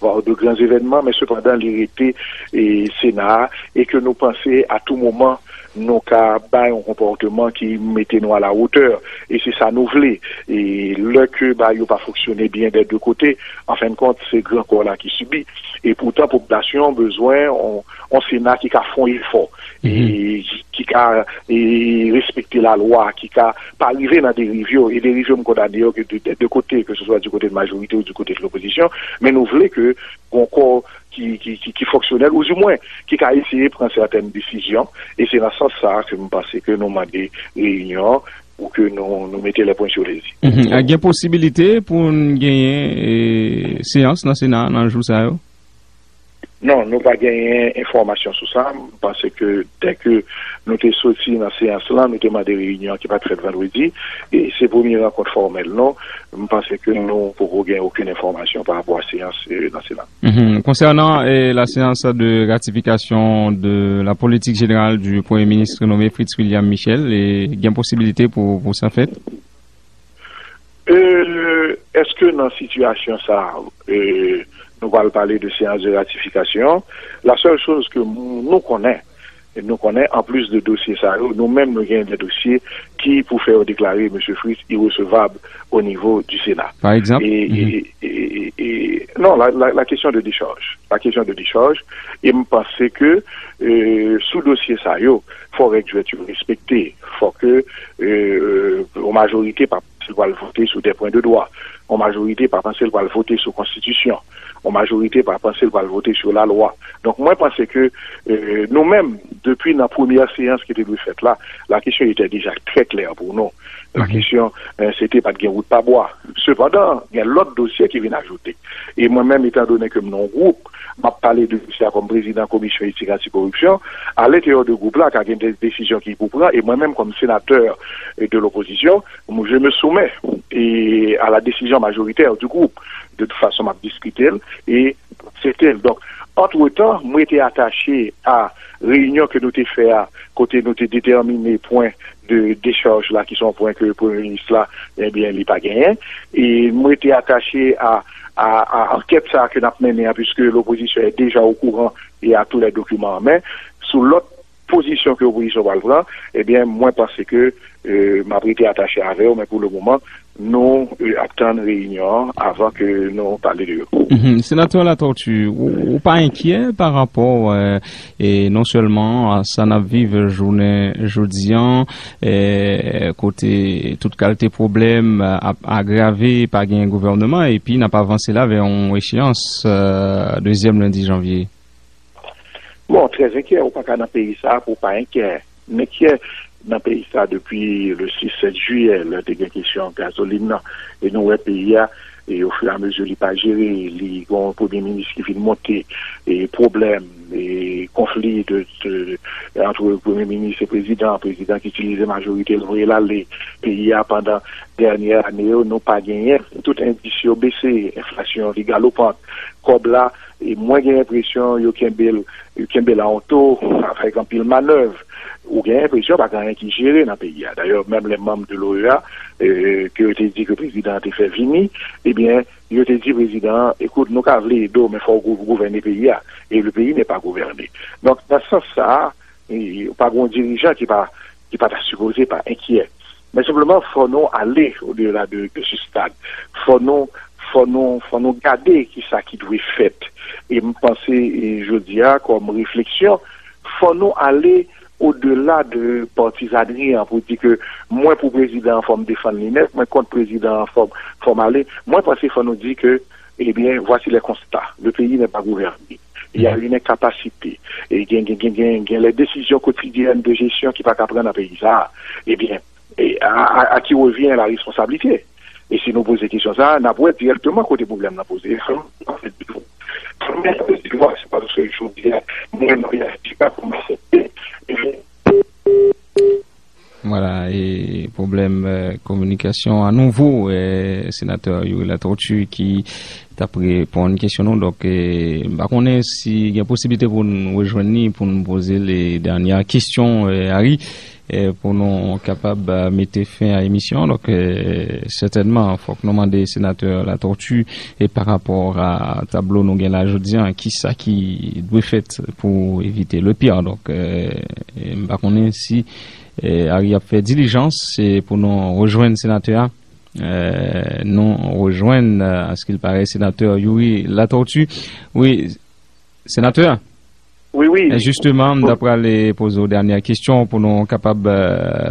pa de gran evènman, men sepandan li rete, e, Sena a, e ke nou panse a tou moman nou ka bay yon konpòteman ki mete nou a la hauteur, e se sa nou vle. E lè ke bagay yo pa fonksyone byen dè de kote, an fen de kont, se Gran Kò la ki sibi. E poutan, popilasyon an bezwen yon, yon Sena ki ka fè yon efò, e ki, ki ka, e, respekte lalwa, ki ka pa rive nan deriv yo. E deriv yo, m kondane yo ke de, de, de kote, ke se swa du kote de majorite ou du kote de lopozisyon. Men nou vle ke gon kò ki, ki, ki, ki fonksyonèl, ou du mwen, ki ka eseye pran sètèn desizyon. E se nan sans sa a ke m panse ke nou mande reyinyon an pou ke nou, nou mete les points sur les i. Mhm. A, gen posibilite pou n genyen, e, seyans nan Sena a nan jou sa yo? Non, nou pa genyen enfòmasyon sou sa. M panse ke dè ke nou te soti nan seyans lan, nou te mande reyinyon ki pa t fèt vandredi. E se premye rankont fòmèl nou. M panse ke nou poko gen okenn enfòmasyon pa rapò a seyans, e, nan Sena. Mhm. Konsènan, e, la séance de ratification de la politique générale du Premier ministre nommé Fritz William Michel, e, gen posibilite pou, pou sa fèt? E, èske nan sitiyasyon sa a, e, nou pral pale de séance de ratification? La seule chose que nou konnen, Nou konnen, anplis de dosye sa yo, nou menm nou gen de dosye ki pou fè yo deklare mesye Fritz iresevab o nivo di Sena. Pa egzanp? E, e, e, e, e, non, la, la, la kesyon de dechaj. La kesyon de dechaj, e m panse ke, e, sou dosye sa yo, fò règ jwèt yo respekte. Fò ke, e, yon majorite pa panse l pral vote sou de pwen de dwa. Yon majorite pa panse l pral vote sou konstitisyon. Yon majorite pa panse l pral vote sou lalwa. Donk, mwen panse ke, e, nou menm, depi nan premyè seyans ki te dwe fèt la, la kesyon etè deja trè klè pou nou. La kesyon, e, se te pa t gen wout pa bwa. Sepandan, gen lòt dosye ki vin ajoute. E mwen menm, etan done ke m nan yon gwoup, m ap pale de dosye a kòm prezidan komisyon etik antikoripsyon, alentèryè de gwoup la, ka gen de desizyon ki pou pran, e mwen menm kòm senatè, e, de lopozisyon, m, je me soumets, e, à la décision majoritaire du groupe. De toute façon, m ap diskite l e aksepte l. Donk, antretan, m rete atache a reyinyon ke nou te fè a, kote nou te detèmine pwen de dechaj la, ki se yon pwen ke premye minis la, ebyen, li pa genyen. E m rete atache a, a, a ankèt sa a ke n ap mennen an, puiske lopozisyon est déjà au courant et a tous les documents en main. Sou lòt pozisyon ke opozisyon pral pran, ebyen, mwen panse ke, e, m ap rete atache avè yo, men pou le moman, nou, e, ap tann reyinyon an avan ke nou pale de yo. Mhm. Senatè Latortue, ou, ou pa enkyè pa rapò, e, e non sèlman a sa n ap viv jounen jodi an, e, kote tout kalite pwoblèm, e, ap agrave, pa gen gouvènman, epi n ap avanse la vè yon echeyans, e, dezyèm lendi janvye? Bon, trè enkyè, ou pa ka nan peyi sa pou w pa enkyè. M enkyè nan peyi sa depi le sis, sèt jiyè, lè te gen kesyon gazolin nan. E nou wè peyi a, e ofiramezi li pa jere, li gon premye minis ki vin monte, e pwoblèm, e konfli de, de, antre premye minis e prezidan, prezidan ki itilize majorite l voye l ale. Peyi a pandan dènye ane yo, nou pa genyen, tout endis yo bese, enflasyon li galopant, kòb la, e mwen gen enpresyon yo kenbe l, yo kenbe l a yon to, avèk anpil manèv. Ou gen enpresyon pa gen anyen ki jere nan peyi a. Dayè, menm lè manm de l'OEA, e, ke yo te di ke prezidan an te fè vini, ebyen, yo te di prezidan an, ekout, nou ka vle ede w, men fò w gou-, gouvène peyi a. E le pays n'est pas gouverné. Donk, nan sans sa a, e, pa gen yon dirijan ki pa, ki pa ta sipoze pa enkyè. Men senpleman, fò nou ale odela de, de ce stade. Fò nou, fò nou, fò nou gade kisa ki dwe fèt. E m panse, e, jodi a, kòm refleksyon, fò nou ale odela de patizanri an pou di ke mwen pou prezidan an fò m defann li nèt, mwen kont prezidan an fò, fò m ale. Mwen panse fò nou di ke, ebyen, voici les constats. Le pays n'est pas gouverné. Il y a une incapacité. E gen, gen, gen, gen, gen les décisions quotidiennes de gestion ki pa ka pran nan peyi sa a. Ebyen, e a, a, à qui revient la responsabilité? E si nou poze kesyon sa a, n ap wè dirèkteman kote pwoblèm nan poze. E sa, an fèt, di nou, premye mwen, se paske jodi a, mwen, mwen, se pa pou m aksepte. Vwala, e pwoblèm, e, kominikasyon anouvo, e, senatè Youri Latortue ki t ap reponn kesyon nou. Donk, e, m pa konnen si gen posiblite pou n rejwenn li, pou n poze l, e, dènye kesyon, e, Harry, e, pou nou kapab, e, mete fen a emisyon an. Donk, e, sètènman, fòk nou mande senatè Latortue, e, pa rapò a tablo nou gen la jodi a, kisa ki dwe fèt pou evite le pire. Donk, e, e, m pa konnen si, e, Harry ap fè dilijans, e, pou nou rejwenn senatè a. E, nou rejwenn, e, à ce qu'il paraît, senatè Youri Latortue. Wi, senatè. Wi, wi. E jisteman, m ta pral poze w dènye kesyon pou nou kapab, e,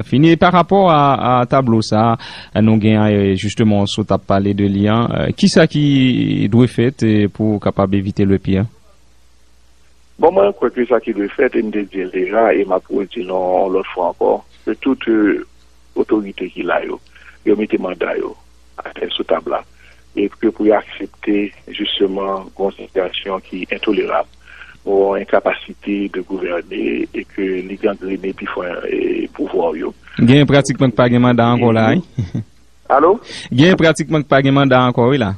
fini. E pa rapò a, a tablo sa a, nou gen, e, jisteman, sa w t ap pale de li an, e, kisa ki dwe fèt, e, pou kapab evite le pire? Bon, mwen kwè ke sa ki dwe fèt, e m te di l deja, e m ap redi l yon, yon lòt fwa ankò, ke tout, e, otorite ki la yo, yo mete manda yo atè sou tab la, e ke pou yo aksepte, jisteman, yon sitiyasyon ki entolerab, yon enkapasite de gouvène, e ke li gangrene pi fon, e, pouvwa yo. Gen pratikman k pa gen manda ankò la, wi. Alo? Gen pratikman k pa gen manda ankò, wi, la.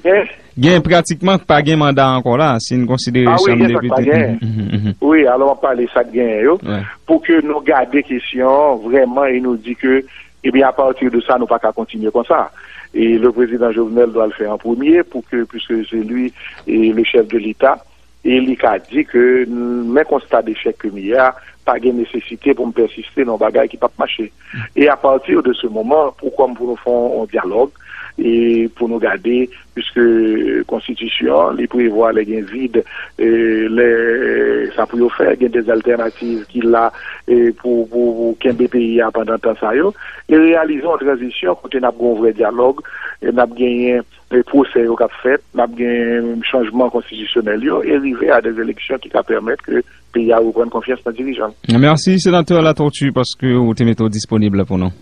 Gen? Gen pratikman k pa gen manda ankò la, si n konsidere chanm depite. Mhm, mhm, mhm. Wi, alò, m ap pale sa k genyen yo, pou ke nou gade kesyon an vrèman e nou di ke, ebyen, apati de sa, nou pa ka kontinye konsa. E le président Jovenel doit le faire en premier pour que, puisque c'est lui et le chef de l'État, e li ka di ke men konsta dechèk ke m ye a, pa gen nesesite pou m pèsiste nan yon bagay ki p ap mache. E apati de se moman, poukwa m pou nou fè yon dyalòg e pou nou gade, piske konstitisyon an, li prevwa lè gen vid, e lè sa pou yo fè, gen de altènativ ki la e pou, pou, pou kenbe peyi a pandan tan sa yo, e reyalize yon tranzisyon kote n ap gen yon vrè dyalòg, e n ap genyen e pwosè yo k ap fèt, n ap gen chanjman konstitisyonèl yo, e rive a de eleksyon ki ka pèmèt ke peyi a reprann konfyans nan dirijan l. Mèsi, Senatè Latortue, paske ou te mete w disponib pou nou.